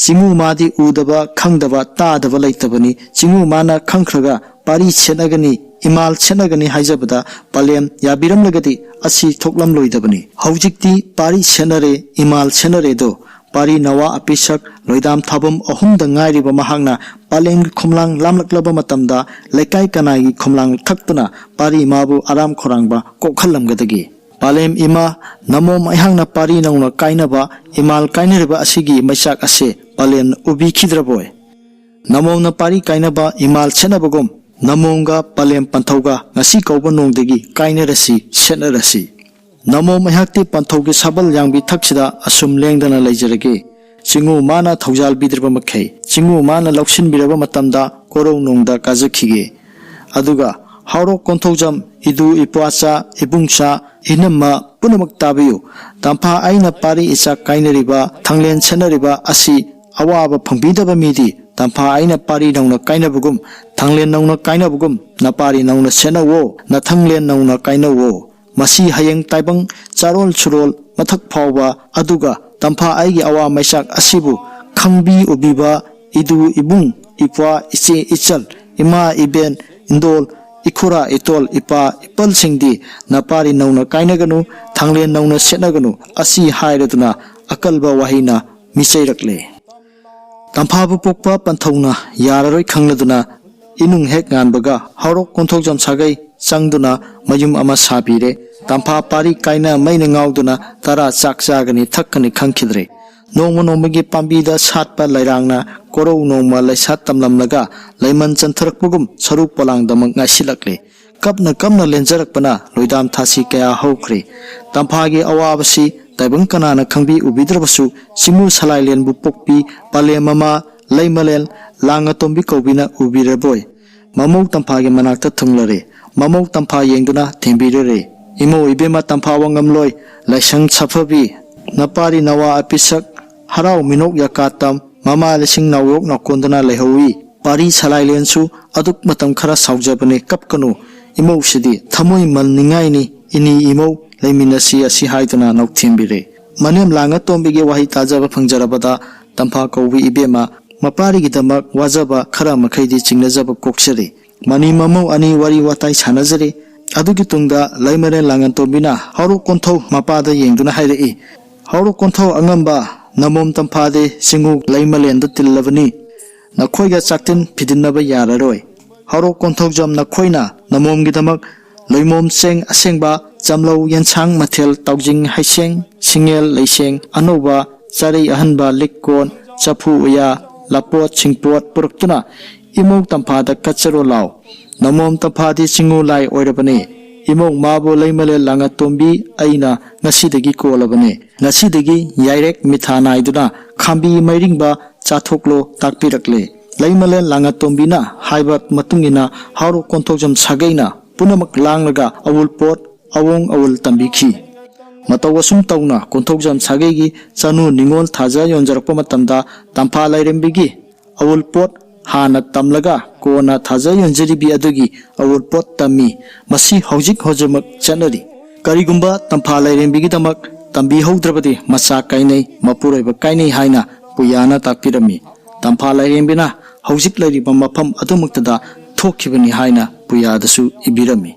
ꯆꯤꯡꯉꯨ ꯃꯥꯗꯤ ꯎꯗꯕ, ꯈꯪꯗꯕ, ꯇꯥꯗꯕ ꯂꯩꯇꯕꯅꯤ꯫ ꯆꯤꯡꯉꯨ ꯃꯥꯅ ꯈꯪꯈ꯭ꯔꯒ ꯄꯥꯔꯤ ꯁꯦꯠꯅꯒꯅꯤ, ꯏꯃꯥꯜ ꯁꯦꯠꯅꯒꯅꯤ ꯍꯥꯏꯖꯕꯗ ꯄꯂꯦꯝ ꯌꯥꯕꯤꯔꯝꯂꯒꯗꯤ ꯑꯁꯤ ꯊꯣꯛꯂꯝꯂꯣꯏꯗꯕꯅꯤ꯫ ꯍꯧꯖꯤꯛꯇꯤ ꯄꯥꯔꯤ ꯁꯦꯠꯅꯔꯦ, ꯏꯃꯥꯜ ꯁꯦꯠꯅꯔꯦꯗꯣ꯫ ꯄꯥꯔꯤ ꯅꯋꯥ ꯑꯄꯤꯁꯛ ꯂꯣꯏꯗꯥꯝ ꯊꯥꯕꯝ ꯑꯍꯨꯝꯗ ꯉꯥꯏꯔꯤꯕ ꯃꯍꯥꯛꯅ ꯄꯂꯦꯝꯒꯤ ꯈꯣꯝꯂꯥꯡ ꯂꯥꯝꯂꯛꯂꯕ ꯃꯇꯝꯗ ꯂꯩꯀꯥꯏ ꯀꯅꯥꯒꯤ ꯈꯣꯝꯂꯥꯡ ꯊꯛꯇꯨꯅ ꯄꯥꯔꯤ ꯃꯥꯕꯨ ꯑꯔꯥꯝ ꯈꯧꯔꯥꯡꯕ ꯀꯣꯛꯍꯜꯂꯝꯒꯗꯒꯦ? ꯄꯂꯦꯝ ꯏꯃꯥ, ꯅꯃꯣꯝ ꯑꯩꯍꯥꯛꯅ ꯄꯥꯔꯤ ꯅꯧꯅ ꯀꯥꯏꯅꯕ, ꯏꯃꯥꯜ ꯀꯥꯏꯅꯔꯤꯕ ꯑꯁꯤꯒꯤ ꯃꯩꯆꯥꯛ ꯑꯁꯦ ꯄꯂꯦꯝꯅ ꯎꯕꯤꯈꯤꯗ꯭ꯔꯕꯣꯏ? ꯅꯃꯣꯝꯅ ꯄꯥꯔꯤ ꯀꯥꯏꯅꯕ ꯏꯃꯥꯜ ꯁꯦꯠꯅꯕꯒꯨꯝ, ꯅꯃꯣꯝꯒ ꯄꯂꯦꯝ ꯄꯟꯊꯧꯒ ꯉꯁꯤ ꯀꯧꯕ ꯅꯣꯡꯗꯒꯤ ꯀꯥꯏꯅꯔꯁꯤ, ꯁꯦꯠꯅꯔꯁꯤ꯫ ꯅꯃꯣꯝ ꯑꯩꯍꯥꯛꯇꯤ ꯄꯟꯊꯧꯒꯤ ꯁꯥꯕꯜ ꯌꯥꯡꯕꯤ ꯊꯛꯁꯤꯗ ꯑꯁꯨꯝ ꯂꯦꯡꯗꯅ ꯂꯩꯖꯔꯒꯦ꯫ ꯆꯤꯡꯉꯨ ꯃꯥꯅ ꯊꯧꯖꯥꯜꯕꯤꯗ꯭ꯔꯕ ꯃꯈꯩ, ꯆꯤꯡꯉꯨ ꯃꯥꯅ ꯂꯧꯁꯤꯟꯕꯤꯔꯕ ꯃꯇꯝꯗ ꯀꯣꯔꯧ ꯅꯣꯡꯗ ꯀꯥꯖꯈꯤꯒꯦ꯫ ꯑꯗꯨꯒ ꯍꯥꯎꯔꯣꯛ ꯀꯣꯟꯊꯧꯖꯝ, ꯏꯗꯨ ꯏꯄ꯭ꯋꯥꯆꯥ, ꯏꯕꯨꯡꯆꯥ, ꯏꯅꯝꯃ ꯄꯨꯝꯅꯃꯛ ꯇꯥꯕꯤꯌꯨ꯫ ꯇꯝꯐꯥ ꯑꯩꯅ ꯄꯥꯔꯤ ꯏꯆꯥ ꯀꯥꯏꯅꯔꯤꯕ, ꯊꯥꯡꯂꯦꯟ ꯁꯦꯠꯅꯔꯤꯕ ꯑꯁꯤ ꯑꯋꯥꯕ ꯐꯪꯕꯤꯗꯕ ꯃꯤꯗꯤ ꯇꯝꯐꯥ ꯑꯩꯅ ꯄꯥꯔꯤ ꯅꯧꯅ ꯀꯥꯏꯅꯕꯒꯨꯝ, ꯊꯥꯡꯂꯦꯟ ꯅꯧꯅ ꯀꯥꯏꯅꯕꯒꯨꯝ ꯅꯄꯥꯔꯤ ꯅꯧꯅ ꯁꯦꯠꯅꯧꯋꯣ, ꯅꯊꯥꯡꯂꯦꯟ ꯅꯧꯅ ꯀꯥꯏꯅꯧꯋꯣ꯫ ꯃꯁꯤ ꯍꯌꯦꯡ ꯇꯥꯏꯕꯪ ꯆꯥꯔꯣꯜ ꯁꯨꯔꯣꯜ ꯃꯊꯛ ꯐꯥꯎꯕ, ꯑꯗꯨꯒ ꯇꯝꯐꯥ ꯑꯩꯒꯤ ꯑꯋꯥ ꯃꯩꯆꯥꯛ ꯑꯁꯤꯕꯨ ꯈꯪꯕꯤ ꯎꯕꯤꯕ ꯏꯗꯨ ꯏꯕꯨꯡ, ꯏꯄ꯭ꯋꯥ ꯏꯆꯦ ꯏꯆꯜ, ꯏꯃꯥ ꯏꯕꯦꯟ, ꯏꯟꯗꯣꯜ ꯏꯈꯨꯔꯥ ꯏꯇꯣꯜ, ꯏꯄꯥ ꯏꯄꯜꯁꯤꯡꯗꯤ ꯅꯄꯥꯔꯤ ꯅꯧꯅ ꯀꯥꯏꯅꯒꯅꯨ, ꯊꯥꯡꯂꯦꯟ ꯅꯧꯅ ꯁꯦꯠꯅꯒꯅꯨ ꯑꯁꯤ ꯍꯥꯏꯔꯗꯨꯅ ꯑꯀꯜꯕ ꯋꯥꯍꯩꯅ ꯃꯤꯆꯩꯔꯛꯂꯦ꯫ ꯇꯝꯐꯥꯕꯨ ꯄꯣꯛꯄ ꯄꯟꯊꯧꯅ ꯌꯥꯔꯔꯣꯏ ꯈꯪꯂꯗꯨꯅ ꯏꯅꯨꯡ ꯍꯦꯛ ꯉꯥꯟꯕꯒ ꯍꯥꯎꯔꯣꯛ ꯀꯣꯟꯊꯧꯖꯝ ꯁꯥꯒꯩ ꯆꯪꯗꯨꯅ ꯃꯌꯨꯝ ꯑꯃ ꯁꯥꯕꯤꯔꯦ꯫ ꯇꯝꯐꯥ ꯄꯥꯔꯤ ꯀꯥꯏꯅ ꯃꯩꯅ ꯉꯥꯎꯗꯨꯅ ꯇꯔꯥ ꯆꯥꯛ ꯆꯥꯒꯅꯤ ꯊꯛꯀꯅꯤ ꯈꯪꯈꯤꯗ꯭ꯔꯦ꯫ ꯅꯣꯡꯃ ꯅꯣꯡꯃꯒꯤ ꯄꯥꯝꯕꯤꯗ ꯁꯥꯠꯄ ꯂꯩꯔꯥꯡꯅ ꯀꯣꯔꯧ ꯅꯣꯡꯃ ꯂꯩꯁꯥ ꯇꯝꯂꯝꯂꯒ ꯂꯩꯃꯟ ꯆꯟꯊꯔꯛꯄꯒꯨꯝ ꯁꯔꯨ ꯄꯣꯂꯥꯡꯗꯃꯛ ꯉꯥꯏꯁꯤꯜꯂꯛꯂꯦ꯫ ꯀꯞꯅ ꯀꯞꯅ ꯂꯦꯟꯖꯔꯛꯄꯅ ꯂꯣꯏꯗꯥꯝ ꯊꯥꯁꯤ ꯀꯌꯥ ꯍꯧꯈ꯭ꯔꯦ꯫ ꯇꯝꯐꯥꯒꯤ ꯑꯋꯥꯕꯁꯤ ꯇꯥꯏꯕꯪ ꯀꯅꯥꯅ ꯈꯪꯕꯤ ꯎꯕꯤꯗ꯭ꯔꯕꯁꯨ ꯆꯤꯡꯉꯨ ꯁꯂꯥꯏꯂꯦꯟꯕꯨ ꯄꯣꯛꯄꯤ ꯄꯂꯦꯝ ꯃꯃꯥ ꯂꯩꯃꯂꯦꯟ ꯂꯥꯡꯉꯇꯣꯝꯕꯤ ꯀꯧꯕꯤꯅ ꯎꯕꯤꯔꯕꯣꯏ? ꯃꯃꯧ ꯇꯝꯐꯥꯒꯤ ꯃꯅꯥꯛꯇ ꯊꯨꯡꯂꯔꯦ꯫ ꯃꯃꯧ ꯇꯝꯐꯥ ꯌꯦꯡꯗꯨꯅ ꯊꯦꯝꯕꯤꯔꯔꯦ꯫ ꯏꯃꯧ ꯏꯕꯦꯝꯃ ꯇꯝꯐꯥ ꯋꯥꯉꯝꯂꯣꯏ, ꯂꯥꯏꯁꯪ ꯁꯥꯐꯕꯤ, ꯅꯄꯥꯔꯤ ꯅꯋꯥ ꯑꯄꯤꯁꯛ, ꯍꯔꯥꯎ ꯃꯤꯅꯣꯛ ꯌꯥꯀꯥ ꯇꯝ, ꯃꯃꯥ ꯂꯤꯁꯤꯡ ꯅꯥꯎꯌꯣꯛ ꯅꯥꯎꯀꯣꯟꯗꯅ ꯂꯩꯍꯧꯏ꯫ ꯄꯥꯔꯤ ꯁꯂꯥꯏꯂꯦꯟꯁꯨ ꯑꯗꯨꯛ ꯃꯇꯝ ꯈꯔ ꯁꯥꯎꯖꯕꯅꯤ꯫ "ꯀꯞꯀꯅꯨ ꯏꯃꯧꯁꯤꯗꯤ, ꯊꯃꯣꯏ ꯃꯜꯅꯤꯡꯉꯥꯏꯅꯤ꯫ ꯏꯅꯤ ꯏꯃꯧ ꯂꯩꯃꯤꯟꯅꯁꯤ" ꯑꯁꯤ ꯍꯥꯏꯗꯨꯅ ꯅꯣꯛꯊꯦꯝꯕꯤꯔꯦ꯫ ꯃꯅꯦꯝ ꯂꯥꯡꯉ ꯇꯣꯝꯕꯤꯒꯤ ꯋꯥꯍꯩ ꯇꯥꯖꯕ ꯐꯪꯖꯔꯕꯗ ꯇꯝꯐꯥ ꯀꯧꯕꯤ ꯏꯕꯦꯝꯃ ꯃꯄꯥꯔꯤꯒꯤꯗꯃꯛ ꯋꯥꯖꯕ ꯈꯔ ꯃꯈꯩꯗꯤ ꯆꯤꯡꯅꯖꯕ ꯀꯣꯛꯆꯔꯤ꯫ ꯃꯅꯤ ꯃꯃꯧ ꯑꯅꯤ ꯋꯥꯔꯤ ꯋꯥꯇꯥꯏ ꯁꯥꯟꯅꯖꯔꯤ꯫ ꯑꯗꯨꯒꯤ ꯇꯨꯡꯗ ꯂꯩꯃꯔꯦꯜ ꯂꯥꯡꯉꯟꯇꯣꯝꯕꯤꯅ ꯍꯥꯎꯔꯣꯛ ꯀꯣꯟꯊꯧ ꯃꯄꯥꯗ ꯌꯦꯡꯗꯨꯅ ꯍꯥꯏꯔꯛꯏ, "ꯍꯥꯎꯔꯣꯛ ꯀꯣꯟꯊꯧ ꯑꯉꯝꯕ, ꯅꯃꯣꯝ ꯇꯝꯐꯥꯗꯤ ꯆꯤꯡꯉꯨ ꯂꯩꯃꯂꯦꯟꯗ ꯇꯤꯜꯂꯕꯅꯤ꯫ ꯅꯈꯣꯏꯒ ꯆꯥꯛꯇꯤꯟ ꯐꯤꯗꯤꯟꯅꯕ ꯌꯥꯔꯔꯣꯏ꯫ ꯍꯥꯎꯔꯣꯛ ꯀꯣꯟꯊꯧꯖꯝ ꯅꯈꯣꯏꯅ ꯅꯃꯣꯝꯒꯤꯗꯃꯛ ꯂꯣꯏꯃꯣꯝ ꯆꯦꯡ ꯑꯁꯦꯡꯕ, ꯆꯝꯂꯧ ꯌꯦꯟꯁꯥꯡ ꯃꯊꯦꯜ, ꯇꯥꯎꯖꯤꯡ ꯍꯩꯁꯦꯡ, ꯁꯤꯡꯉꯦꯜ ꯂꯩꯁꯦꯡ ꯑꯅꯧꯕ, ꯆꯥꯔꯩ ꯑꯍꯟꯕ, ꯂꯤꯛ ꯀꯣꯟ, ꯆꯐꯨ ꯎꯌꯥ, ꯂꯥꯄꯣꯠ ꯁꯤꯡꯄꯣꯠ ꯄꯨꯔꯛꯇꯨꯅ ꯏꯃꯧ ꯇꯝꯐꯥꯗ ꯀꯠꯆꯔꯣ ꯂꯥꯎ꯫ ꯅꯃꯣꯝ ꯇꯝꯐꯥꯗꯤ ꯆꯤꯡꯉꯨ ꯂꯥꯏ ꯑꯣꯏꯔꯕꯅꯤ꯫ ꯏꯃꯧ ꯃꯥꯕꯨ ꯂꯩꯃꯂꯦꯜ ꯂꯥꯡꯉꯠꯇꯣꯝꯕꯤ ꯑꯩꯅ ꯉꯁꯤꯗꯒꯤ ꯀꯣꯜꯂꯕꯅꯤ꯫ ꯉꯁꯤꯗꯒꯤ ꯌꯥꯏꯔꯦꯛ ꯃꯤꯊꯥ ꯅꯥꯏꯗꯨꯅ ꯈꯥꯝꯕꯤ ꯃꯩꯔꯤꯡꯕ ꯆꯥꯊꯣꯛꯂꯣ" ꯇꯥꯛꯄꯤꯔꯛꯂꯦ꯫ ꯂꯩꯃꯂꯦꯜ ꯂꯥꯡꯉꯠꯇꯣꯝꯕꯤꯅ ꯍꯥꯏꯕ ꯃꯇꯨꯡ ꯏꯟꯅ ꯍꯥꯎꯔꯣꯛ ꯀꯣꯟꯊꯧꯖꯝ ꯁꯥꯒꯩꯅ ꯄꯨꯝꯅꯃꯛ ꯂꯥꯡꯂꯒ ꯑꯋꯨꯜꯄꯣꯠ, ꯑꯋꯣꯡ ꯑꯋꯨꯜ ꯇꯝꯕꯤꯈꯤ꯫ ꯃꯇꯧ ꯑꯁꯨꯝ ꯇꯧꯅ ꯀꯣꯟꯊꯧꯖꯝ ꯁꯥꯒꯩꯒꯤ ꯆꯅꯨ ꯅꯤꯉꯣꯜ ꯊꯥꯖ ꯌꯣꯟꯖꯔꯛꯄ ꯃꯇꯝꯗ ꯇꯝꯐꯥ ꯂꯥꯏꯔꯦꯝꯕꯤꯒꯤ ꯑꯋꯨꯜꯄꯣꯠ ꯍꯥꯟꯅ ꯇꯝꯂꯒ ꯀꯣꯟꯅ ꯊꯥꯖ ꯌꯣꯟꯖꯔꯤꯕꯤ ꯑꯗꯨꯒꯤ ꯑꯋꯨꯜꯄꯣꯠ ꯇꯝꯃꯤ꯫ ꯃꯁꯤ ꯍꯧꯖꯤꯛ ꯍꯧꯖꯤꯛꯃꯛ ꯆꯠꯅꯔꯤ꯫ ꯀꯔꯤꯒꯨꯝꯕ ꯇꯝꯐꯥ ꯂꯥꯏꯔꯦꯝꯕꯤꯒꯤꯗꯃꯛ ꯇꯝꯕꯤꯍꯧꯗ꯭ꯔꯕꯗꯤ ꯃꯆꯥ ꯀꯥꯏꯅꯩ, ꯃꯄꯨꯔꯣꯏꯕ ꯀꯥꯏꯅꯩ ꯍꯥꯏꯅ ꯄꯨꯌꯥꯅ ꯇꯥꯛꯄꯤꯔꯝꯃꯤ꯫ ꯇꯝꯐꯥ ꯂꯥꯏꯔꯦꯝꯕꯤꯅ ꯍꯧꯖꯤꯛ ꯂꯩꯔꯤꯕ ꯃꯐꯝ ꯑꯗꯨꯃꯛꯇꯗ ꯊꯣꯛꯈꯤꯕꯅꯤ ꯍꯥꯏꯅ ꯄꯨꯌꯥꯗꯁꯨ ꯏꯕꯤꯔꯝꯃꯤ꯫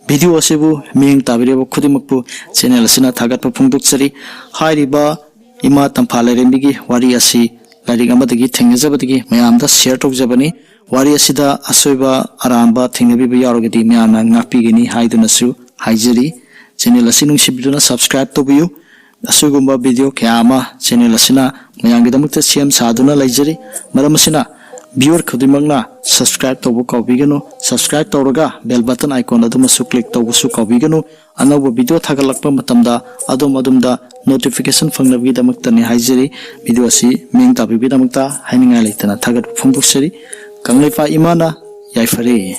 ꯚꯤꯗꯤꯑꯣ ꯑꯁꯤꯕꯨ ꯃꯤꯠꯌꯦꯡ ꯇꯥꯕꯤꯔꯤꯕ ꯈꯨꯗꯤꯡꯃꯛꯄꯨ ꯆꯦꯅꯦꯜ ꯑꯁꯤꯅ ꯊꯥꯒꯠꯄ ꯐꯣꯡꯗꯣꯛꯆꯔꯤ꯫ ꯍꯥꯏꯔꯤꯕ ꯏꯃꯥ ꯇꯝꯐꯥ ꯂꯥꯏꯔꯦꯝꯕꯤꯒꯤ ꯋꯥꯔꯤ ꯑꯁꯤ ꯂꯥꯏꯔꯤꯛ ꯑꯃꯗꯒꯤ ꯊꯦꯡꯅꯖꯕꯗꯒꯤ ꯃꯌꯥꯝꯗ ꯁꯤꯌꯔ ꯇꯧꯖꯕꯅꯤ꯫ ꯋꯥꯔꯤ ꯑꯁꯤꯗ ꯑꯁꯣꯏꯕ ꯑꯔꯥꯟꯕ ꯊꯦꯡꯅꯕꯤꯕ ꯌꯥꯎꯔꯒꯗꯤ ꯃꯌꯥꯝꯅ ꯉꯥꯛꯄꯤꯒꯅꯤ ꯍꯥꯏꯗꯨꯅꯁꯨ ꯍꯥꯏꯖꯔꯤ꯫ ꯆꯦꯅꯦꯜ ꯑꯁꯤ ꯅꯨꯡꯁꯤꯕꯤꯗꯨꯅ ꯁꯕꯁꯀ꯭ꯔꯥꯏꯕ ꯇꯧꯕꯤꯌꯨ꯫ ꯑꯁꯤꯒꯨꯝꯕ ꯚꯤꯗꯤꯑꯣ ꯀꯌꯥ ꯑꯃ ꯆꯦꯅꯦꯜ ꯑꯁꯤꯅ ꯃꯌꯥꯝꯒꯤꯗꯃꯛꯇ ꯁꯦꯝ ꯁꯥꯗꯨꯅ ꯂꯩꯖꯔꯤ꯫ ꯃꯔꯝ ꯑꯁꯤꯅ ꯚꯤꯌꯨꯋꯔ ꯈꯨꯗꯤꯡꯃꯛꯅ ꯁꯕꯁꯀ꯭ꯔꯥꯏꯕ ꯇꯧꯕ ꯀꯥꯎꯕꯤꯒꯅꯨ꯫ ꯁꯕꯁꯀ꯭ꯔꯥꯏꯕ ꯇꯧꯔꯒ ꯕꯦꯜ ꯕꯇꯟ ꯑꯥꯏꯀꯣꯟ ꯑꯗꯨꯃꯁꯨ ꯀ꯭ꯂꯤꯛ ꯇꯧꯕꯁꯨ ꯀꯥꯎꯕꯤꯒꯅꯨ꯫ ꯑꯅꯧꯕ ꯚꯤꯗꯤꯑꯣ ꯊꯥꯒꯠꯂꯛꯄ ꯃꯇꯝꯗ ꯑꯗꯣꯝ ꯑꯗꯣꯝꯗ ꯅꯣꯇꯤꯐꯤꯀꯦꯁꯟ ꯐꯪꯅꯕꯒꯤꯗꯃꯛꯇꯅꯤ ꯍꯥꯏꯖꯔꯤ꯫ ꯚꯤꯗꯤꯑꯣ ꯑꯁꯤ ꯃꯤꯠꯌꯦꯡ ꯇꯥꯕꯤꯕꯒꯤꯗꯃꯛꯇ ꯍꯥꯏꯅꯤꯡꯉꯥꯏ ꯂꯩꯇꯅ ꯊꯥꯒꯠꯄ ꯐꯣꯡꯗꯣꯛꯆꯔꯤ꯫ ꯀꯪꯂꯩꯄꯥꯛ ꯏꯃꯥꯅ ꯌꯥꯏꯐꯔꯦ꯫